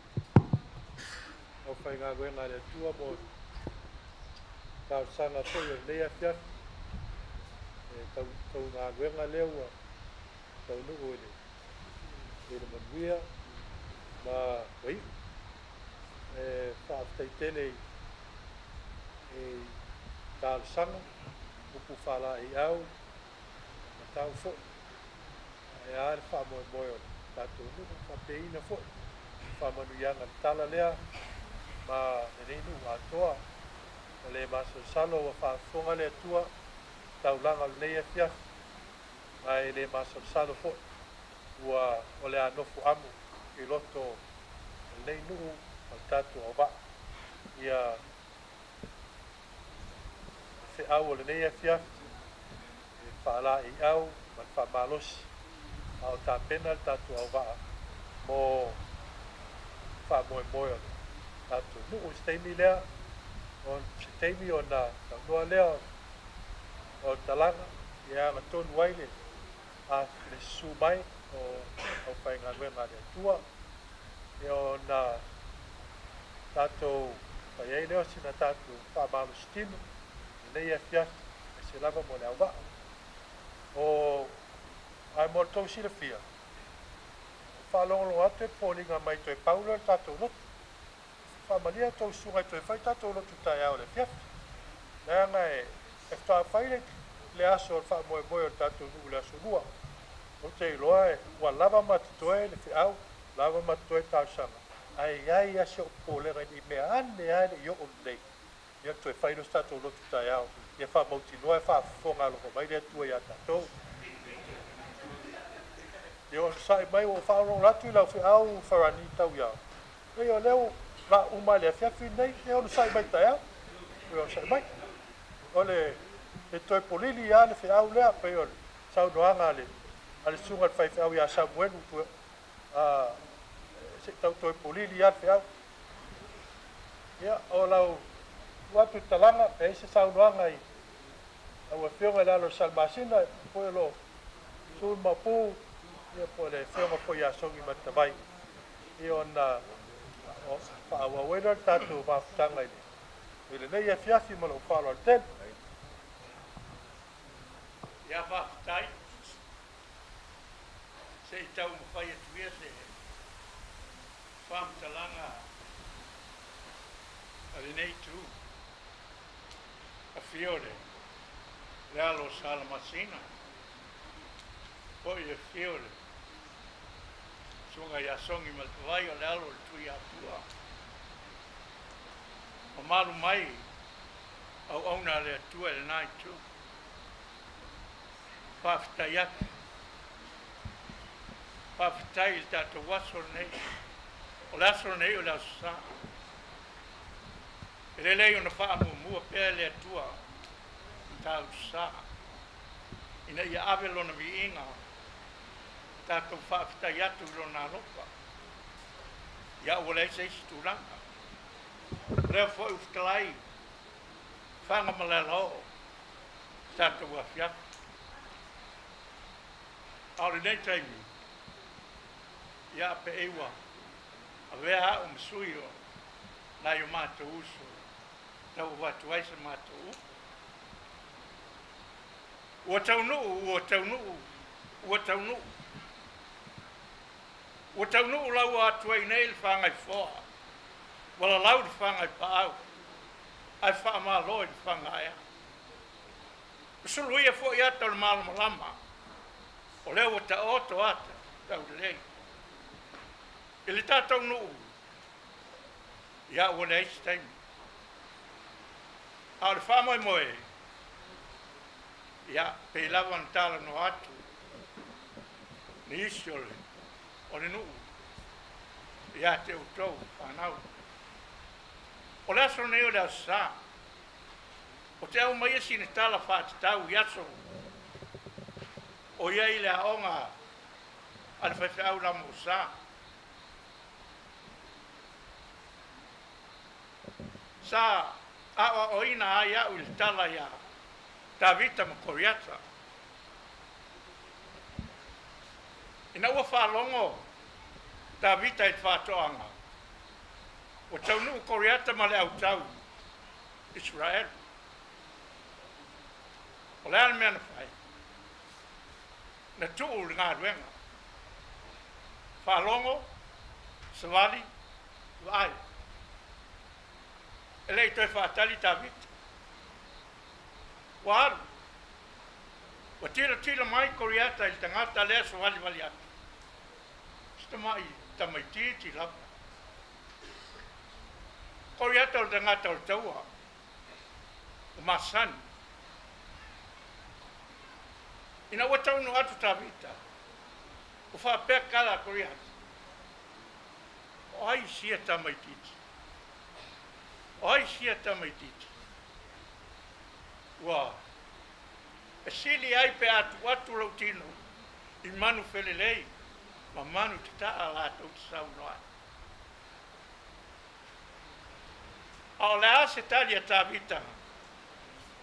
aufaigaluega a le Atua mo talosaga foi o lenei afiafi. E tau galuega lea ua taunuu i le manuia ma ua iu. E faafetai tele i talosaga, upu faalaeiau, matau foi. Ae a le faamoemoe o le tatou nuu, faapeina foi faamanuiaga le tala lea ma lenei nuu atoa. O le masalosalo ua faafofoga le Atua taulaga o lenei afiafi, ae le masalosalo foi ua o le a nofo amu i loto o lenei nuu ma le tatou auvaa. Ia le feau o lenei afiafi, e faalaeiau ma le faamalosi, a o tapena le tatou auvaa mo faamoemoe o le tatou nuu. I se taimi lea, o se taimi ona saunoa lea o le talaga, ia agatonu ai le susu mai o aufaigaluega a le Atua, ia ona tatou fai ai lea o sina tatou faamalositino lenei afiafi, aemaise lava mo le auvaa. O ae mo le tou silafia, faalogologo atu e foliga mai toe pau lea o le tatou lotu. Faamalia tou susuga e toe fai tatou lotu taeao i le afiafi. Leaga e faatoa fai le aso o le faamoemoe o le tatou nuu i le aso Lua. Ou te iloa ua lava ma totoe le feau, lava ma totoe talosaga, ae i ai lava si ou popolega i mea ane lava e le i oo lelei. Ia toe fai lea o se tatou lotu taeao, ia faamautinoa e faafofoga alofa mai le Atua ia tatou. Ia onosai mai ua ou faalogologo atu i lau feau Farani tau iao. Ia o lea ua la uma i le afiafi lenei, ia onosai mai taeao. Ia onosai mai. O le e toe polili lava le feau lea, pei o le saunoaga a le susuga i le faifeau ia Samuelu, se i tau toe polili lava le feau. Ia, o lau tuu atu i talaga, pe ai se saunoaga i lau Afioga i le alo o le Salamasina, foi o lo o su le maopu, ia po o le Afioga foi ia Sogi Matavai, ia ona faaauau ai lea o le tatou mafutaga i lenei afiafi ma lou faaaloalo tele. Ia faafetai, se i taumafai atu ia se faamatalaga a lenei itu. Afio le alo o Salamasina, foi le afio o le susuga ia Sogi Matavai o le alo o le Tuiatua. Mamalu mai auauna a le Atua i lena itu. Faafetai atu. Faafetai i le tatou aso lenei. O le aso lenei o le aso Sa. E lelei ona faamuamua pea le Atua Matautu Sa, ina ia ave lona viiga, tatou faafetai atu i lona alofa. Ia ua leai se isi tulaga. O lea foi ua fetalai Faga ma Lealaoo tatou afiafi. A o lenei taimi, ia pe ei ua avea au ma sui o nai o matou uso tau avatu ai se matou upu. Ua taunuu, ua taunuu, ua taunuu. Ua taunuu laua atu ai nei le fagaifoa, ua lalau le fagaipaau, ae faamalo i le fagaea. Ua suluia foi ata o le malamalama, o lea ua taoto ata taulelei. I le tatou nuu, ia ua leai se taimi. A o le faamoemoe, ia pei lava ona talanoa atu nisi o le nuu ia te outou fanau. O le aso nei o le aso Sa, o te aumaia sina tala faatatau i aso o i ai le aoga a le faifeau lamosa. Sa aoaoina ai au i le tala ia Tavita ma Koriata. Ina ua faalogo Tavita i le faatoaga, ua taunuu Koriata ma le au tau Isaraelu. O le a le mea na fai? Na tuu le galuega. Faalogo, savali, vaai. E le i toe faatali Tavita. Ua alu. Ua tilotilo mai Koriata i le tagata lea savalivali atu. Si tamai tamaitiiti lava. Koriata o le tagata o le taua. Ua masani. Ina ua taunuu atu Tavita, ua faapea tala a Koriata, O ai sia tamaitiiti? O ai sia tamaitiiti? Ua e sili ai pe a tuu atu lou tino i manu felelei ma manu tataa latou te saunoa ai. A o le a se tali a Tavita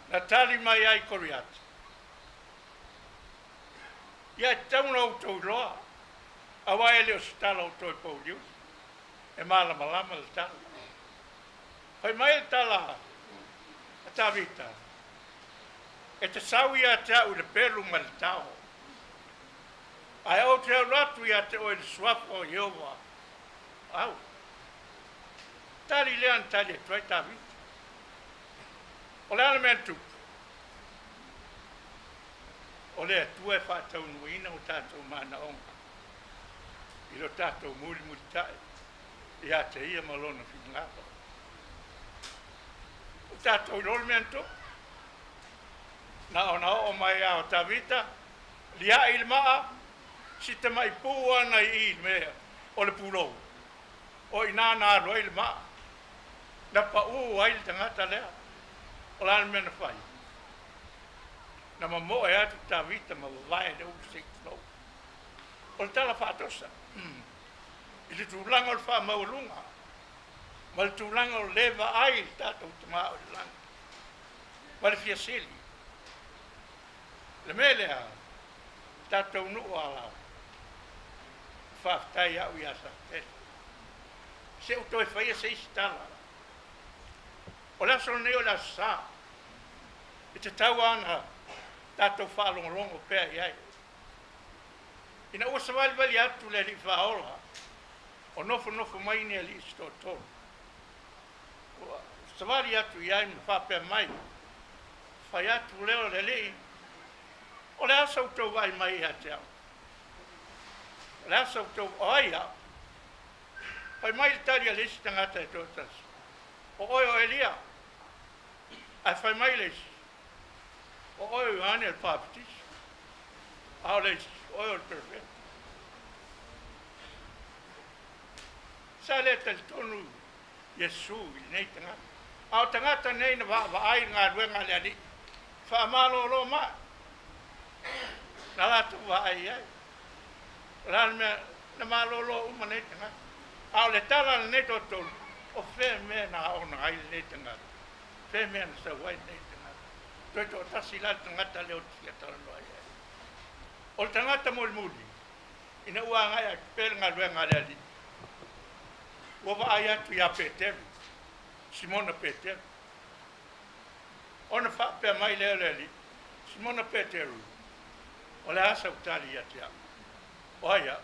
na tali mai ai Koriata? Ia e tatau ona outou iloa, aua e le o se tala o toe pouliuli, e malamalama le tala. Fai mai le tala a Tavita, E te sau ia te au i le pelu ma le tao, ae ou te alu atu ia te oe i le suafa o Ieova au. Tali lea na tali atu ai Tavita. O le a le mea na tupu? O le Atua e faataunuuina o tatou manaoga i lo tatou mulimulitai ia te Ia ma Lona finagalo. Ua tatou iloa le mea na tupu. Na ona oo mai lava o Tavita, liai i le maa, si tamai pu ana i i le mea o le pulou, o i ina na alu ai le maa, na pau ai le tagata lea. O le a le mea na fai? Na mamoe atu Tavita ma vavae le ulu se i tulou. O le tala faatosa i le tulaga o le faamaualuga ma le tulaga o le le vaai i le tatou Tama o i le lagi ma le fia sili. Le mea lea, tatou nuu alao, faafetai au ia Satele. Se u toe faia se isi tala. O le aso lenei o le Aso Sa, e tatau lava ona tatou faalogologo pea i ai. Ina ua savalivali atu le Alii Faaola, o nofonofo mai ni alii se toatolu. Ua savali atu i ai ma faapea mai, Fai atu lea o le Alii, O le a sa outou vaai mai ia te au? O le a sa outou, o ai au? Fai mai le tali a le isi tagata e toatasi, O oe o Elia. Ae fai mai le isi, O oe o Ioane o le Papatiso. A o le isi, O oe o le Perofeta. Sa le talitonu Iesu i lenei tagata. A o tagata nei na vaavaai i le galuega a le Alii, faamalolo mai, na latou vaai i ai. O le a le mea na malolo uma nei tagata? A o le tala a lenei toatolu, o fea mea na aoga ai lenei tagata? Fea mea na sau ai lenei tagata? Toe toatasi la le tagata lea ou te fia talanoa i ai. O le tagata mulimuli, ina ua agai atu pea le galuega a le Alii, ua vaai atu ia Peteru, Simona Peteru. Ona faapea mai lea o le Alii, Simona Peteru, o le a sau tali ia te au? O ai au?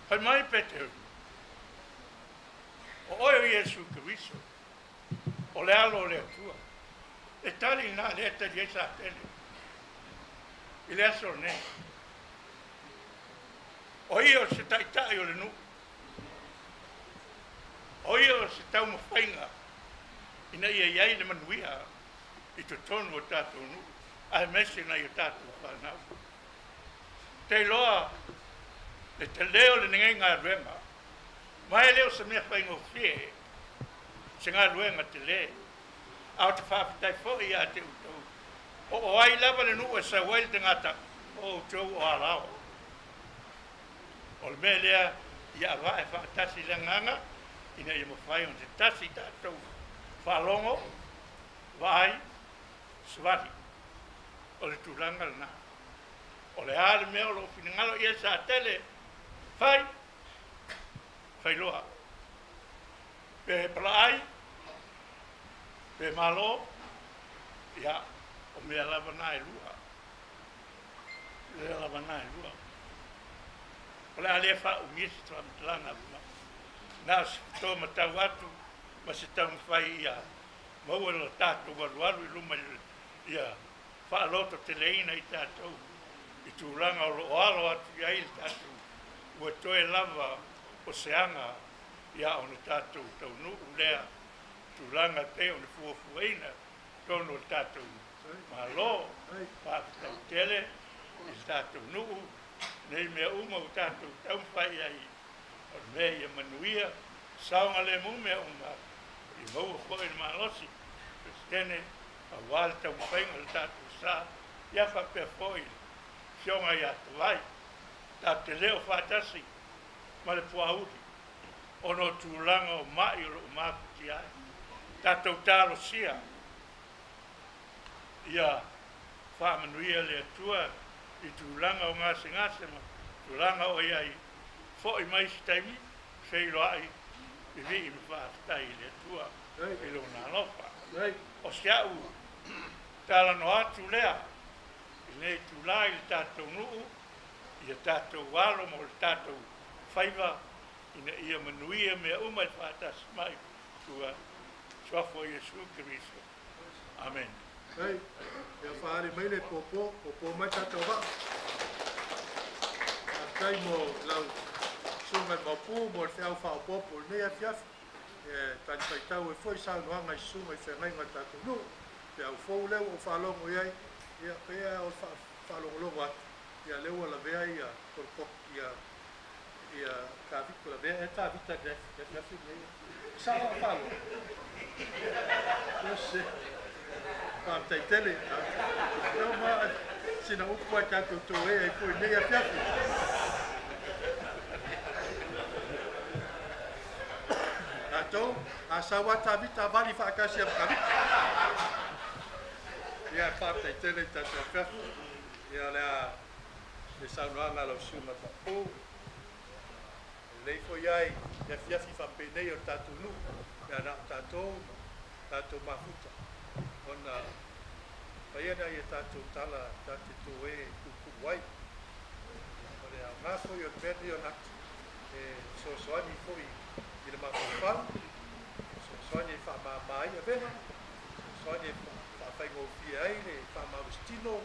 Fai mai Peteru, O oe o Iesu Keriso, o le Alo o le Atua. E tali lena lea e tali ai Satele i le aso lenei. O ia o se taitai o le nuu. O ia o se taumafaiga ina ia i ai le manuia i totonu o tatou nuu aemaise nai o tatou fanau. Te iloa le tele o lenei galuega, ma e le o se mea faigofie se galuega tele, a o te faafetai foi ia te outou, po o ai lava le nuu e sau ai le tagata, o outou o alao. O le mea lea ia avae faatasi le agaga ina ia mafai ona se tasi tatou faalogo, vaai, savali. O le tulaga lena. O le a le mea o lo o finagalo i ai Satele? Fai, fai loa. Pe palaai, pe malo, ia, o mea lava na e lua. Mea lava na e lua. O le a le faaumia se faamatalaga na o se tomatau atu ma se taumafai ia maua lo tatou alualu i luma ia faalototeleina i tatou i tulaga o loo alo atu i ai le tatou ua toe lava o se aga ia ona tatou taunuu lea tulaga pei ona fuafuaina tonu o le tatou Malo. Faafetai tele i le tatou nuu nei mea uma ua tatou taumafai ai o le mea ia manuia saogalemu mea uma i maua foi le malosi Peresetene aua le taumafaiga o le tatou sa ia faapea foi le Afioga ia Tavai tatou te le o faatasi ma le puauli ona o tulaga o mai o loo mafatia ai tatou talosia ia faamanuia le Atua i tulaga o gasegase ma tulaga o i ai foi mai se taimi feiloai vivii ma faafetai i le Atua i lona alofa. O si au talanoa atu lea i lenei itulā i le tatou nuu ia tatou alo mo le tatou faiva ina ia manuia mea uma i le faatasi mai Atua Suafa o Iesu Keriso. Amene. Hei, ia faaali mai le pōpō, pōpō mai tatou vaa. Faafetai mo lau susuga i le Maopu mo le feau faaopoopo o lenei afiafi. E talifuaitau ai foi saunoaga i susuga i feagaiga o le tatou nuu. Feau fou lea ua ou faalogo i ai, ia pei lava o le faalogologo atu, ia lea ua lavea ia ia ia Tavita, lavea ea Tavita i le afiafi lenei. Sao lau faalogo? Se, faafetai tele. Tau ma sina upu ai tatou toe ai foi i lenei afiafi. Tatou, a sau a Tavita, vali faatasi ma Tavita. Ia, faafetai tele i tatou afiafi. Ia, o le a le saunoaga a lau susuga Maopu. Lelei foi ai i afiafi faapenei o le tatou nuu, pe a na o tatou ma tatou mafuta, ona faia nai a tatou tala ta te toe puupuu ai. O le aoga foi o le mea lenei o natu, e fesoasoani foi i le mafaufau, fesoasoani e faamama ai avega, fesoasoani e faafaigofie ai le faamalositino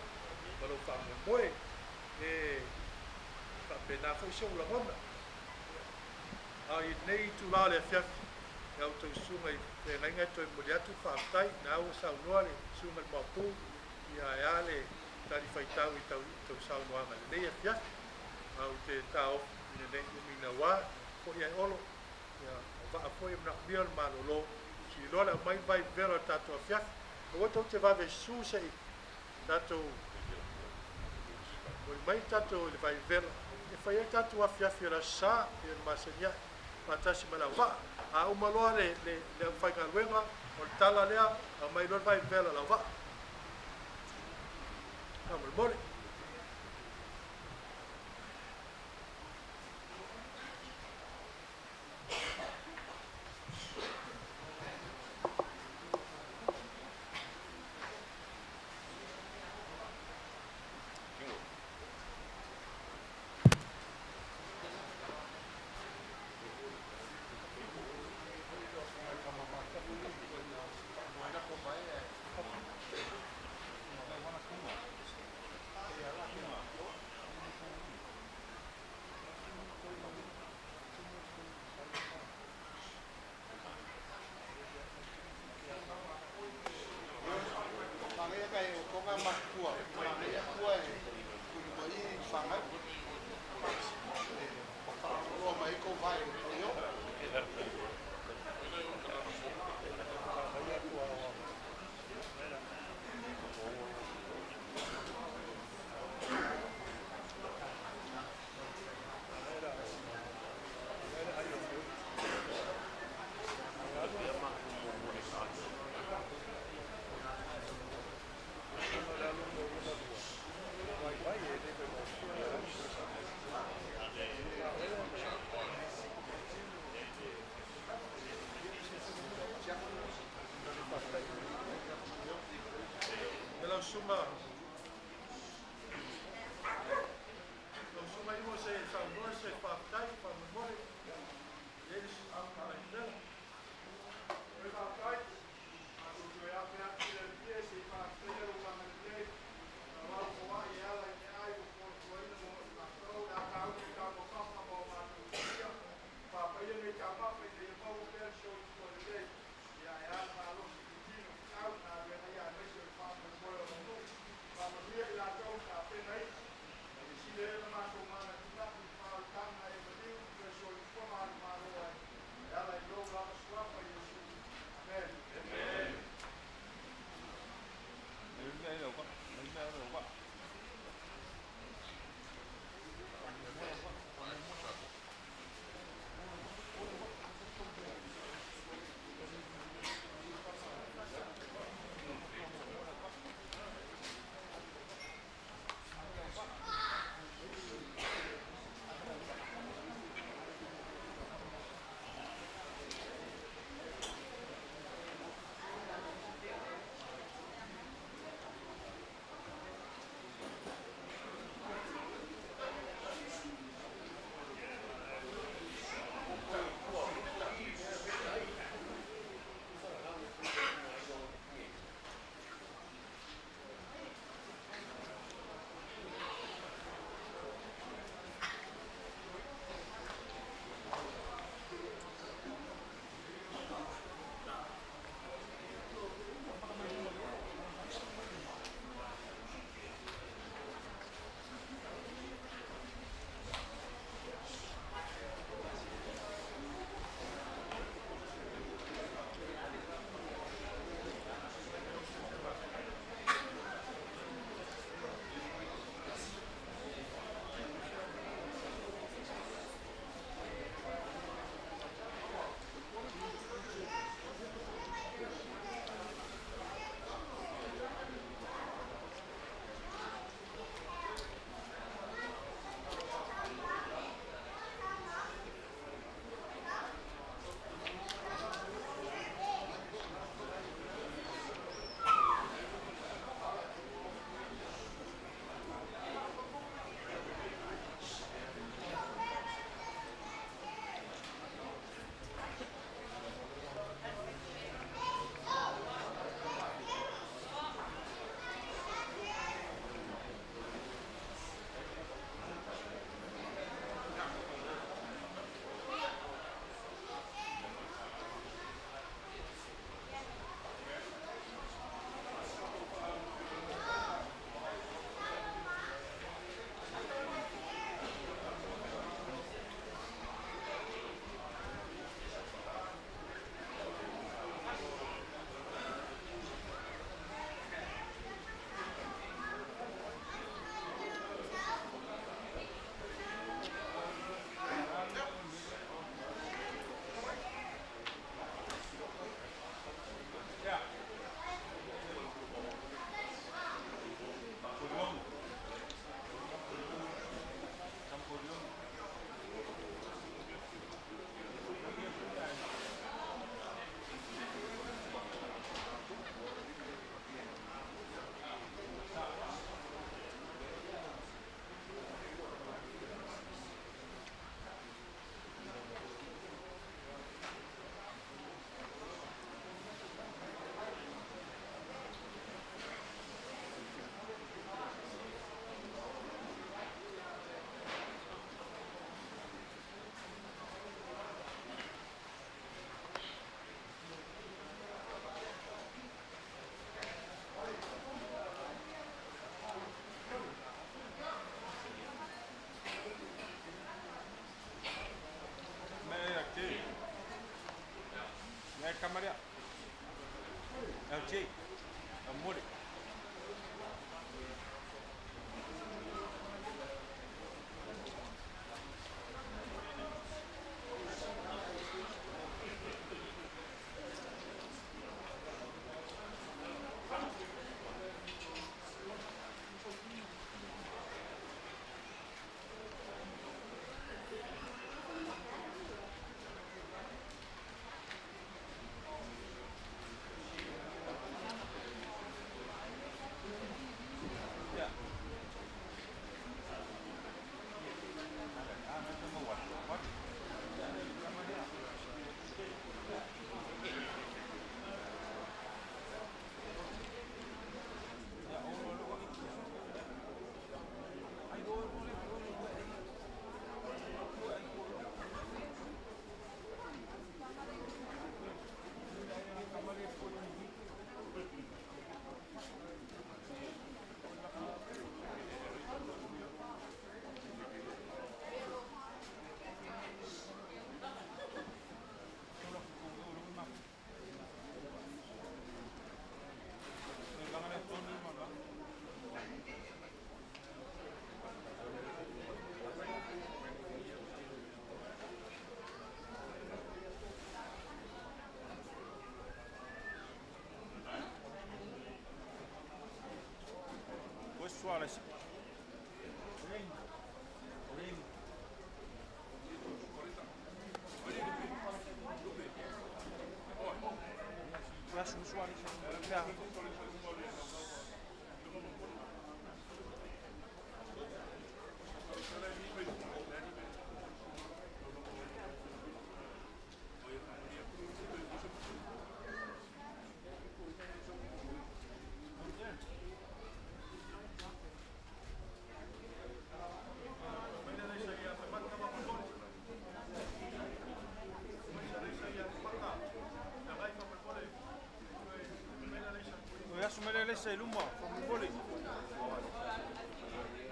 ma lou faamoemoe. E faapena foi se ou lagona. A i lenei itulā o le afiafi, i a outou susuga i feagaiga e toe momoli atu le faafetai, na ua saunoa le susuga i le Maopu, ia ae a le talifuaitau i tou saunoaga i lenei afiafi. A ou te taofi ina ne i umi naua, foi ae olo, ia o vaa foi e manaomia le malolo, siloa le aumai vai vevela o le tatou afiafi. Aua tou te vave susu se i tatou momoli mai tatou i le vai vevela, e fai ai tatou afiafi o le Aso Sa, pei ona masani ai, faatasi ma le auvaa. A uma loa le aufaigaluega o le tala lea, aumai loa le vai vevela o le auvaa. Faamolemole. Ima. Lau susuga Ima se i saunoa se faafetai faamolemole. E i ai le isi ala. Oi faafetai. Matou toe afe atu i le Alii e se i faafetaia lou agalelei, lau foai e ala i meaai ua fuafuaina mo i matou, le a sauni i taumafaga ma o matou faia. Faapaia nei taumafa ina ia maua pea le soifua lelei, ia e a le malosi i le tino, feau, galuega ia aemaise o le faamoemoe o lou nuu. Faamanuia i latou na tapenaina, ma ia sili ai ona matou manatunatu i faaolataga e maliu ma toe soifua manumalo ai, e ala i lou lava suafa Iesu. Amene. Kamaria. Au Amore. ese i luma, faamolemole.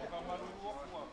E faamalulu atu ua.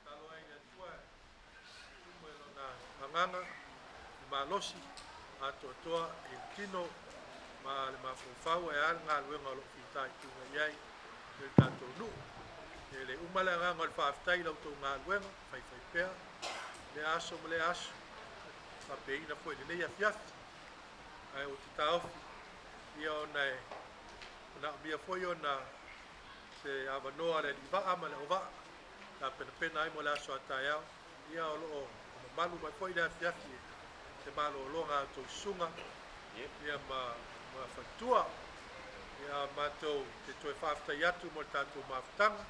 Tatalo ai i le Atua e tumu e Lona Agaga le malosi atoatoa i le tino ma le mafaufau ae a le galuega o lo o fitaituga i ai i le tatou nuu. E le uma le agaga o le faafetai i la outou galuega faifaipea i lea aso ma lea aso, faapeina foi i lenei afiafi. Ae ou te taofi ia ona e manaomia foi ona se avanoa le alii vaa ma le auvaa. tapenapena ai mo le aso a taeao. Ia o lo o mamalu mai foi le afiafi i se malologa a outou susuga ia ma faletua. Ia matou te toe faafetai atu mo le tatou mafutaga,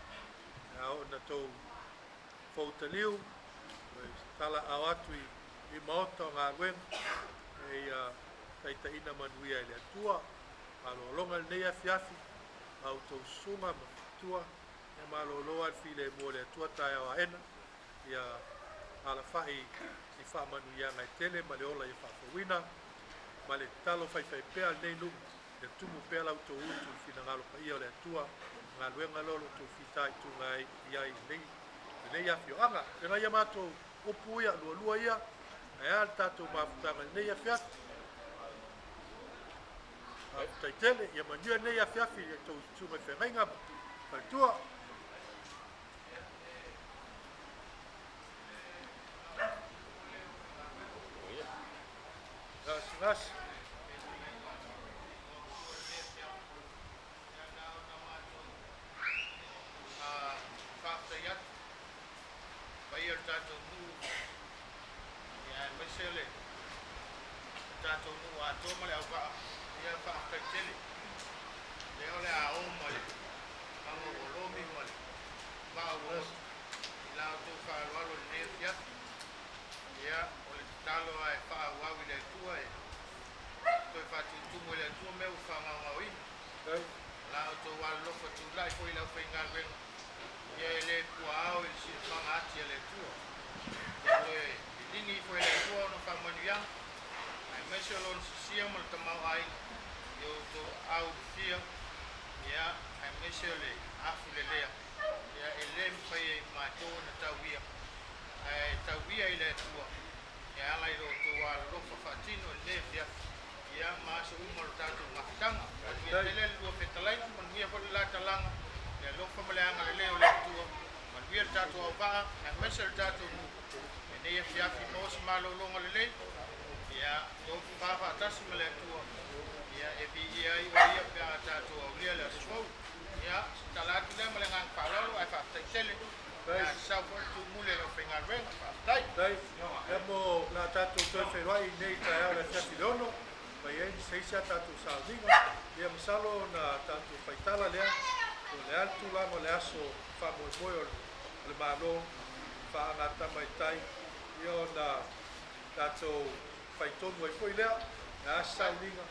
a oo ina tou foutaliu, toe talaaao atu i maota o galuega, e ia taitaiina manuia e le Atua. Malologa i lenei afiafi, a outou susuga ma faletua, ia malolo lava le filemu o le Atua taeao aena, ia alafai i faamanuiaga e tele ma le ola ia faafouina, ma le tatalo faifaipea a lenei nuu, ia tumu pea la outou utu i le finagalo paia o le Atua, galuega lea o lo o outou fitaituga ai i ai i lenei afioaga. E nai a matou upu ia, lualua ia, ae a le tatou mafutaga i lenei afiafi. Faafetai tele, ia manuia lenei afiafi i outou susuga i feagaiga ma faletua. Gasegase. Faafetai atu paia o le tatou nuu, ia aemaise le tatou nuu atoa ma le auvaa. Ia faafetai tele lea o le a o ma le maga ua lomi ma le vaa ua goto i la outou faaaloalo i lenei afiafi. Ia o le tatalo lava e faaauau i le Atua e toe faatutumu e le Atua mea ua faagaogaoina. La outou alolofa tulai foi i le aufaigaluega, ia e le puaao i le silafaga ati a le Atua. Ia toe liligi ifo e le Atua ona faamanuiaga, aemaise o lona sisia ma le tamaoaiga i outou aulufia, ia aemaise o le afulelea, ia e le mafai e matou ona tauia, ae tauia i le Atua e ala i lo outou alolofa faatino i lenei afiafi, ia ma aso uma o le tatou mafutaga. Manuia tele le lua fetalaiga, manuia foi le la talaga, le alofa ma le agalelei o le Atua, manuia le tatou auvaa, aemaise le tatou nuu lenei afiafi, maua se malologa lelei, ia tofafa faatasi ma le Atua, ia e viia ai o ia pe a tatou aulia le aso fou. Ia se tala atu lea ma le agaga faaaloalo, ae faafetai tele. Ia sau foi le tumuli e le aufaigaluega. Faafetai. Faafetai. Ia mo la tatou toe feiloai i lenei taeao i le afiafi i le 6, mai ai se isi a tatou sauniga. Ia masalo ona tatou faitala lea, po o le a le tulaga o le aso faamoemoe o le Malo faagatama i tai, ia ona tatou faitonu ai foi lea, le a se sauniga,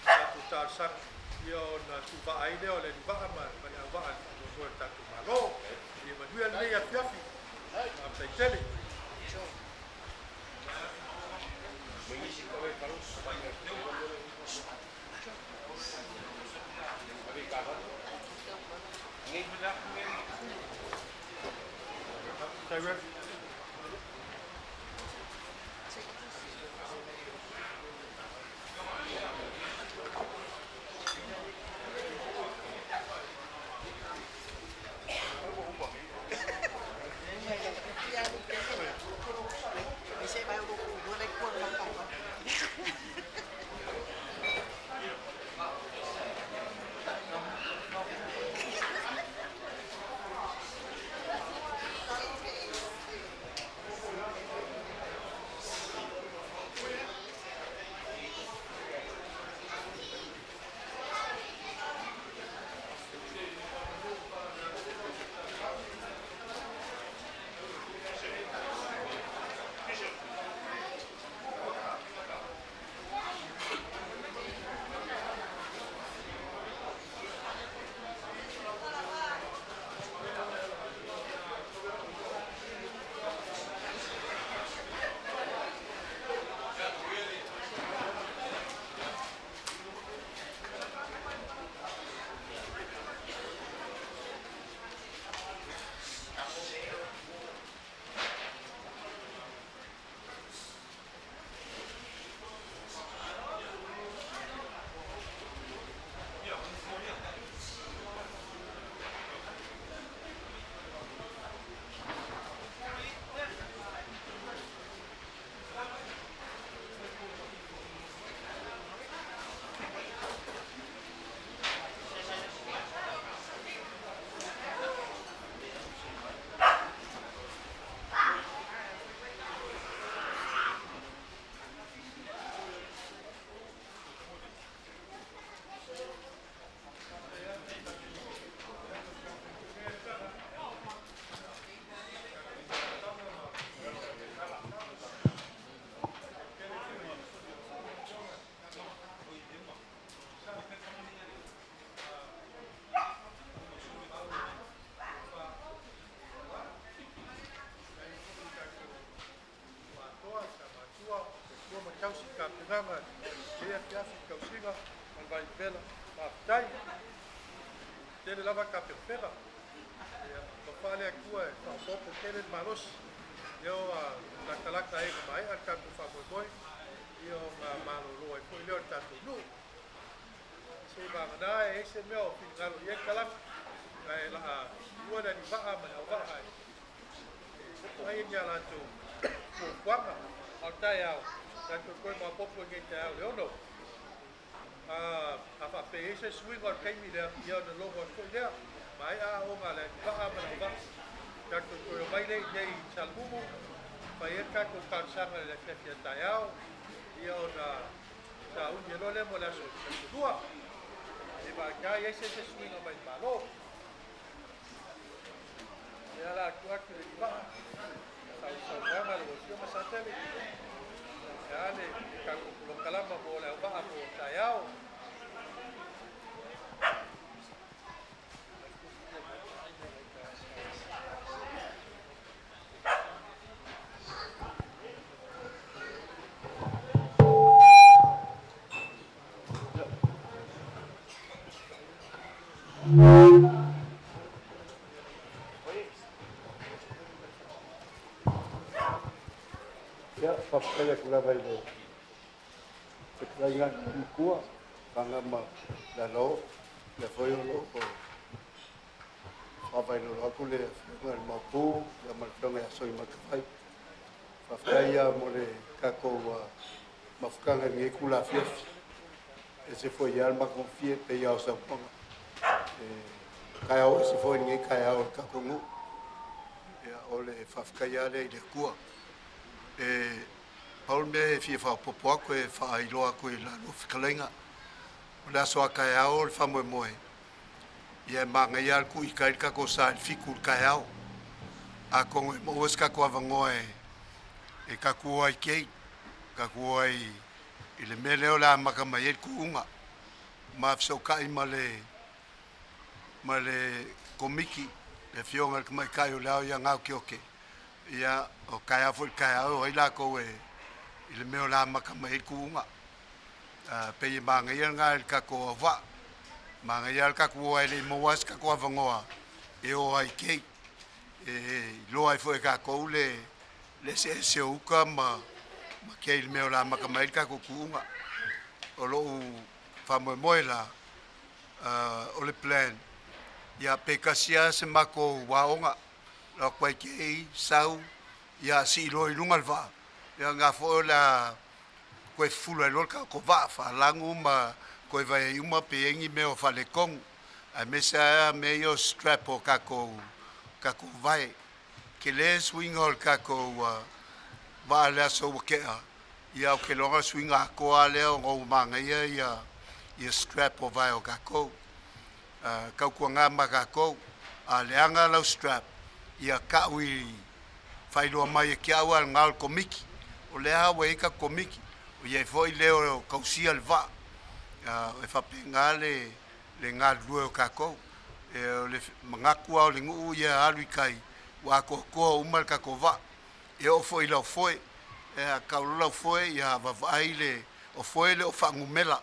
tatou talosaga, ia ona tuuvaa ai lea o le alivaa ma le auvaa i le faamoemoe o le tatou Malo. Ia manuia lenei afiafi. Faafetai tele. Faafetai, Rev. Faafetai. Tele lava tapeopega. Ia, tofa le Atua e faaopoopo tele le malosi. Ia ua latalata ai ma maea le tatou faamoemoe, ia ona malolo ai foi lea o le tatou nuu. Se i vagana e i ai se mea o finagalo i ai le talaga, ae laa tuua le alivaa ma le auvaa e fai ni a latou fuafuaga. A o le taeao, tatou toe maopoopo i lenei taeao i le 6. A faapea e i ai se suiga o le taimi lea, ia ona logo atu foi lea. Maea aoga a le alivaa ma le auvaa, tatou toe omai lea i inei i Salamumu, fai ai le tatou talosaga i le afiafi a taeao, ia ona sauni ai loa lea mo le aso Lua. E vagana e i ai se suiga mai le Malo. Ia la atu atu le alivaa, sausaunoaga a lau Afioga Satele, e a le tatou polokalama mo le auvaa mo taeao. Ia, faafetai atu lava i le fetalaiga a le Matua, Faga ma Lalo, lea foi o lo o faavailolo atu le afioga i le Maopu ia ma le afioga ia Soimatafai. Faafetai lava mo le tatou mafutaga i lenei itula afiafi. E ese foi lava le matagofie e pei lava o saunoaga. E taeao ese foi lenei taeao i le tatou nuu. Ia, o le faafetai lava lea i le Atua. E pau le mea e fia faaopoopo atu e faailoa atu i la lua fetalaiga, o le aso a taeao o le faamoemoe, ia e manaia lava le tuu i tai le tatou sa i le 7 i le taeao. Atonu e maua se tatou avanoa e tatou o ai kei, tatou o ai i le mea lea o le a amata mai ai le tuuga. Ma fesootai ma le ma le Komiti, le Afioga i le Tamaitai o le Ao ia Gautiote, ia, o taeao foi i le taeao e o ai latou e i le mea o le a amata mai ai le tuuga. Pei e manaia lena i le tatou auvaa. Manaia lava le tatou o ai e le i maua lava se tatou avanoa e o ai kei. E iloa ai foi e tatou le eseese o uta ma kei i le mea o le a amata mai ai le tatou tuuga. O lou faamoemoe la, o le plan, ia pe tasi lava se matou aoga, alu atu ai kei, sau, ia sii loa i luga le vaa, ia lena foi o le a toe fufulu ai loa le tatou vaa, faalagu ma toe vaai ai uma pe i ai ni mea o faaletonu, aemaise lava mea ia o strap o tatou vae. Tele suiga o le tatou vaa i le aso ua tea, ia ou te iloa na o le suiga atoa lava lea ona ua manaia ia strap o vae o tatou. Tautuana ma tatou, a leaga lau strap, ia tau i faailoa mai e te au a lena o le Komiti. O lea lava ua i ai tatou Komiti, ua i ai foi le o tausia le vaa, e faapena le galulue o tatou. O le manatu lava o le nuu ia alu i tai, ua atoatoa uma le tatou vaa. E oo foi i laufoe, a tau loa laufoe, ia vaavaai le, o foe e le o faanumera,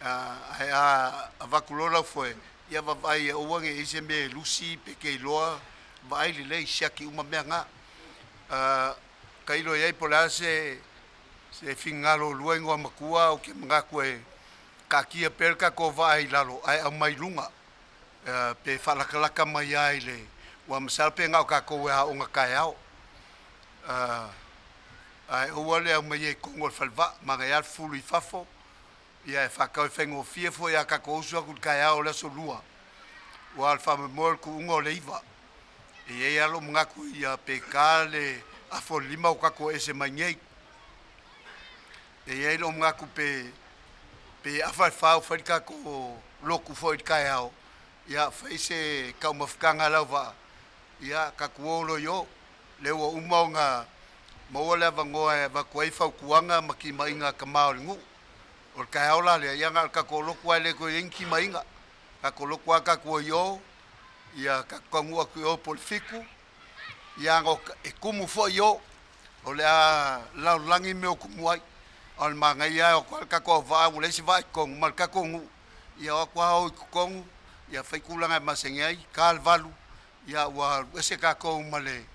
ae a avatu loa laufoe, ia vaavaai ia aua ne i i ai se mea e lusi pe te iloa, vaai lelei, siaki uma mea na. Tailo i ai po o le a se finagalo o lua igoamatua, ou te manatu e taatia pea le tatou vaa i lalo ae aumai i luga, pe faalatalata mai lava i le, aua masalo pe na o tatou e aoga taeao. Ae aua le aumaia i totonu o le falevaa, manaia lava le fufulu i fafo, ia e faatau e faigofie foi a tatou usu atu i le taeao o le aso Lua, aua o le faamoemoe o le tuuga o le 9. E i ai lava lou manatu ia pe ta le afa o le 5 o tatou ese mai nei. E i ai lou manatu pe afa le 4 o fai le tatou lotu foi i le taeao, ia fai se taumafataga a lau vaa, ia tatou o loa i o. Lea ua uma ona maua le avanoa e avatu ai fautuaga ma timaiga a tama o le nuu. O le taeao la lea, ia na o le tatou lotu lava e le toe i ai ni timaiga. Tatou lotu lava tatou o i o, ia tatou taunuu atu i o po o le 7, ia e tumu foi i o. O le a lalolagi mea o tumu ai. A o le manaia lava e o atu lava le tatou auvaa ua leai se vaa i totonu ma le tatou nuu. Ia o atu lava o i totonu, ia fai tulaga e masani ai, ta le 8, ia ua alu ese tatou ma le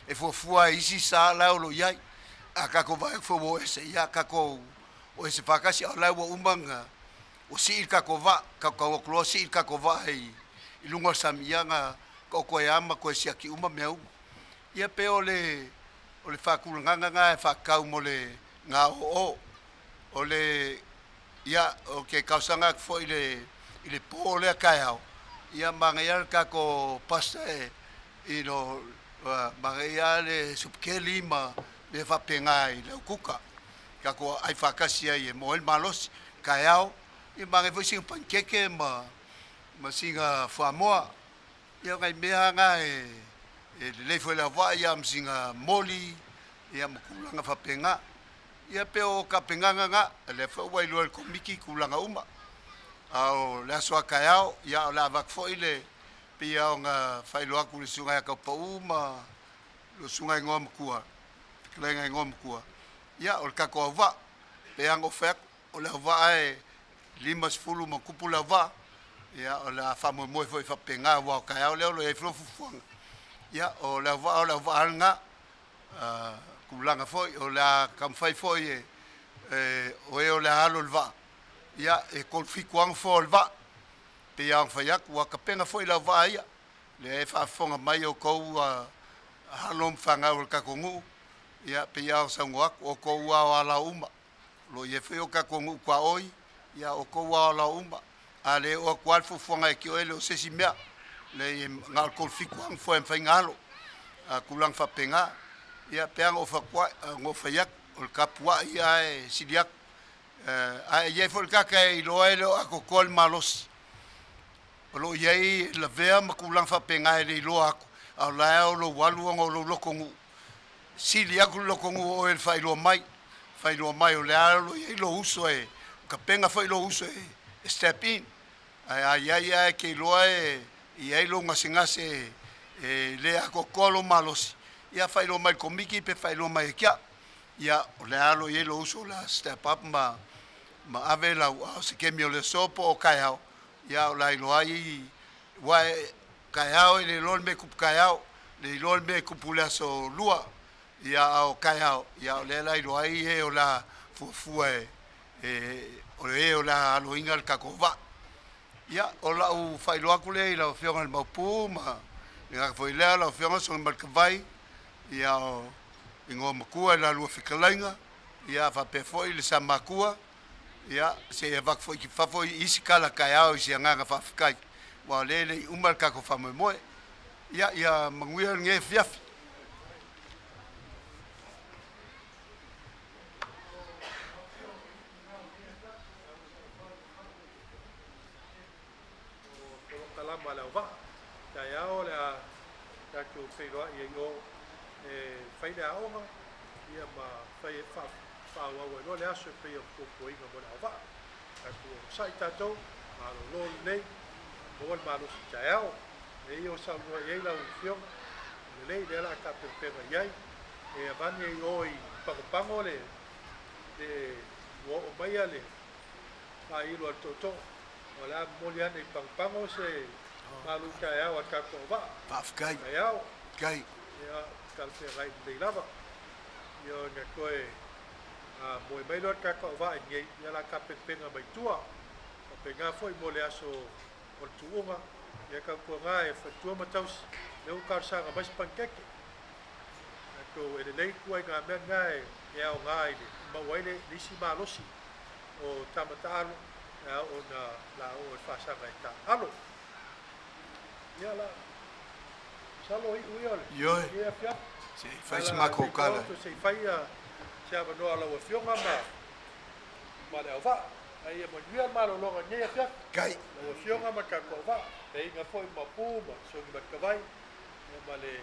e fuafua e isi sa la o lo o i ai. A tatou vaai atu foi ua o ese, ia tatou o ese faatasi, a o la ua uma ona ua sii le tatou vaa, tatou tau atu loa sii le tatou vaa i luga o le sami, ia na taoto ai lava ma toe siaki uma mea uma. Ia pei o le faatulagaga lena e faatatau mo le gaoo. O le ia, ou te talosaga atu foi i le po lea taeao, ia manaia le tatou pastor e manaia lava le supakeli ma mea faapena i le aututa, tatou aai faatasi ai e maua ai le malosi. Taeao, ia manaia foi sina panikeke ma sina fuamoa. Ia o nai mea lava na e lelei foi i le auvaa, ia ma sina moli ia ma tulaga faapena. Ia pei o tapenaga na, lea foi ua iloa e le Komiti tulaga uma. A o le aso a taeao, ia o le a avatu foi le pei lava ona faailoa atu i le susuga ia Taupau ma le susuga i Igoamatua, fetalaiga i Igoamatua, ia o le tatou auvaa. Pei lava ona ou fai atu, o le auvaa e 50+ le auvaa, ia o le a faamoemoe foi faapena, aua o taeao lea o lo o i ai foi fuafuaga. Ia o le auvaa lava lena. Tulaga foi o le a taumafai foi e o e o le a alo i le vaa, ia e 37 lava nofoa o le vaa. Pei lava ona fai atu, ua tapena foi le auvaa ia, lea e faafofoga mai outou alo ma fanau a le tatou nuu, ia pei lava ona saunoa atu, o outou lava o alao uma. O lo o i ai foi o tatou nuu tuaoi, ia o outou lava o alao uma. A le oo atu lava le fuafuaga e te oe, e le o se isi mea. Leai, na o le 37 lava nofoa e mafai ona alo. A tulaga faapena, ia pei lava ona ou fai atu, o le tapuai lava e sili atu. Ae i ai foi le tagata e iloa e le o atoatoa le malosi. O lo o i ai lavea ma tulaga faapena e le iloa atu, a o la e o lou alu ona o lou lotonuu. Sili atu le lotonuu o oe i le faailoa mai. Faailoa mai o lea o lo o i ai lou uso e tapena foi lou uso e step in. Ae a i ai lava e te iloa e i ai lou gasegase e le atoatoa lou malosi, ia faailoa mai i le Komiti pe faailoa mai e te au. Ia, o lea o lo o i ai lou uso o le a step up ma ave lau, a o se kemi o le aso po o taeao, ia o le a iloa ai, aua e taeao e le iloa le mea e tupu taeao, le iloa le mea e tupu i le aso lua, ia a o taeao, ia o lea la e iloa ai e o le a fuafua e o e o le a aloina le tatou vaa. Ia, o lau faailoa atu lea i lau Afioga i le Maopu ma le gata foi lea lau Afioga Sogaimaletavai, ia o Igoamatua i la lua fetalaiga, ia faapea foi le Samatua, ia se i avatu foi i fafo i isi tala taeao i se agaga faafetai, aua o lea e le i uma le tatou faamoemoe. Ia, ia manuia lenei afiafi. Polokalama a le auvaa. Taeao o le a tatou feiloai ai o e fai le aoga, ia ma fai e faaauau ai loa le aso e pei o fuafuaina mo le auvaa. Tatou onosai tatou, malolo lelei, maua le malosi taeao. E ia o saunoa i ai lau afioga, o lelei lea la tapenapena i ai. E avane ai o i Pagopago le ua oo mai le faailo a le tootoo. O le a momoli ane i Pagopago se malu taeao a tatou auvaa. Faafetai. Taeao. Kai. Ia, talafeagai lelei lava. Ia ona toe moe mai loa le tatou auvaa i nei, ia la tapenapena mai tua. Faapena foi mo le aso o le tuuga, ia tautuaga e faletua ma tausi, lea ua talosaga mai se panikeke. Tatou e lelei tua i ngā mea na e aoga i le maua ai le isi malosi o tama taalo, e ao ona la o e faasaga e taalo. Ia la, masalo iu ia o le Ioe. ia afiafi. Se i fai se matou tala. Se i fai se avanoa lau afioga ma le auvaa. Ai ia manuia le malologa i lenei afiafi. Kai. Lau afioga ma le tatou auvaa. Peiga foi ma pu ma Sogimaletavai, ia ma le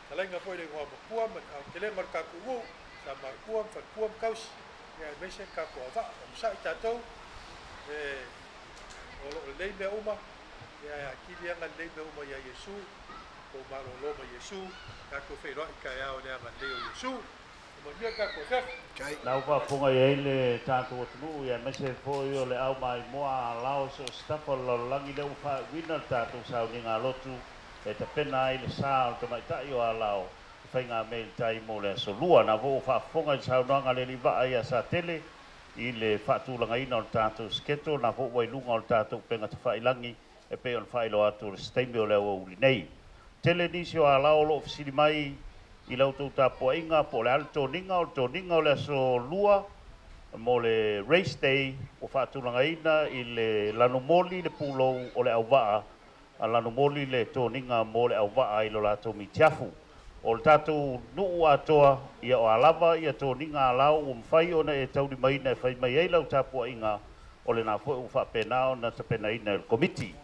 talaiga foi le Igoamatua ma le aotelega o le tatou nuu, sa matua ma faletua ma tausi, ia aemaise le tatou auvaa. Onosai tatou, o lo o lelei mea uma, ia e atili agalelei mea uma ia Iesu, po malolo ma Iesu, tatou feiloai taeao i le agalelei o Iesu. Manuia le tatou afiafi. Na ua faafofoga i ai le tatou atunuu aemaise ai foi o le au maimoa a alao i so o se tafa o le lalolagi lea ua faaiuina le tatou sauniga lotu e tapena ai le sa o le tamaitai o Alao i faigamea i le tai mo le aso Lua. Na foi ua faafofoga i le saunoaga a le alii vaa ia Satele i le faatulagaina o le tatou schedule, na foi ua i luga o le tatou upega tafailagi e pei ona faailoa atu o le se taimi o le aoauli nei. Tele nisi o alao o lo o fesili mai i la outou tapuaiga po o le a le toniga. O le toniga o le aso Lua mo le race day ua faatulagaina i le lanumoli le pulou o le auvaa a lanumoli le toniga mo le auvaa i lo latou mitiafu. O le tatou nuu atoa, ia o a lava ia toniga alao ua mafai ona e taulimaina e fai mai ai lau tapuaiga, o lena foi ua faapena ona tapenaina e le Komiti.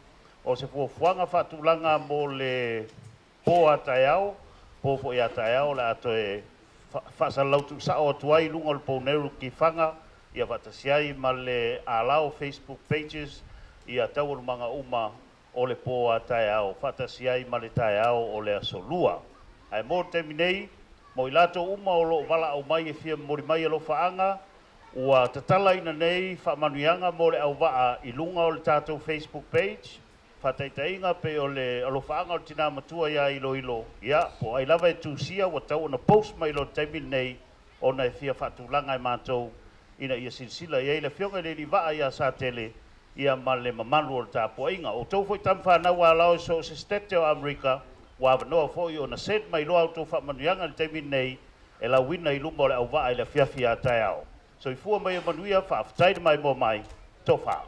O se fuafuaga faatulaga mo le po a taeao, po foi a taeao o le a toe faasalalau tuusao atu ai i luga o le Pouneu Kifaga ia faatasi ai ma le alao Facebook pages ia taualumaga uma o le po a taeao faatasi ai ma le taeao o le aso Lua. Ae mo le taimi nei, mo i latou uma o lo o valaau mai e fia momoli mai alofaaga, ua tatalaina nei faamanuiaga mo le auvaa i luga o le tatou Facebook page. Faataitaiga pei o le alofaaga o le tina matua ia Iloilo, ia, po o ai lava e tusia ua tatau ona post mai loa i le taimi lenei ona e fia faatulaga e matou ina ia silasila i ai le Afioga i le Alii Vaa ia Satele ia ma le mamalu o le tapuaiga. O outou foi tama fanau alao i so o se setete o Amerika, ua avanoa foi ona send mai loa a outou faamanuiaga i le taimi lenei e lauina i luma o le auvaa i le afiafi a taeao. Soifua ma ia manuia, faafetai le maimoa mai, tofa.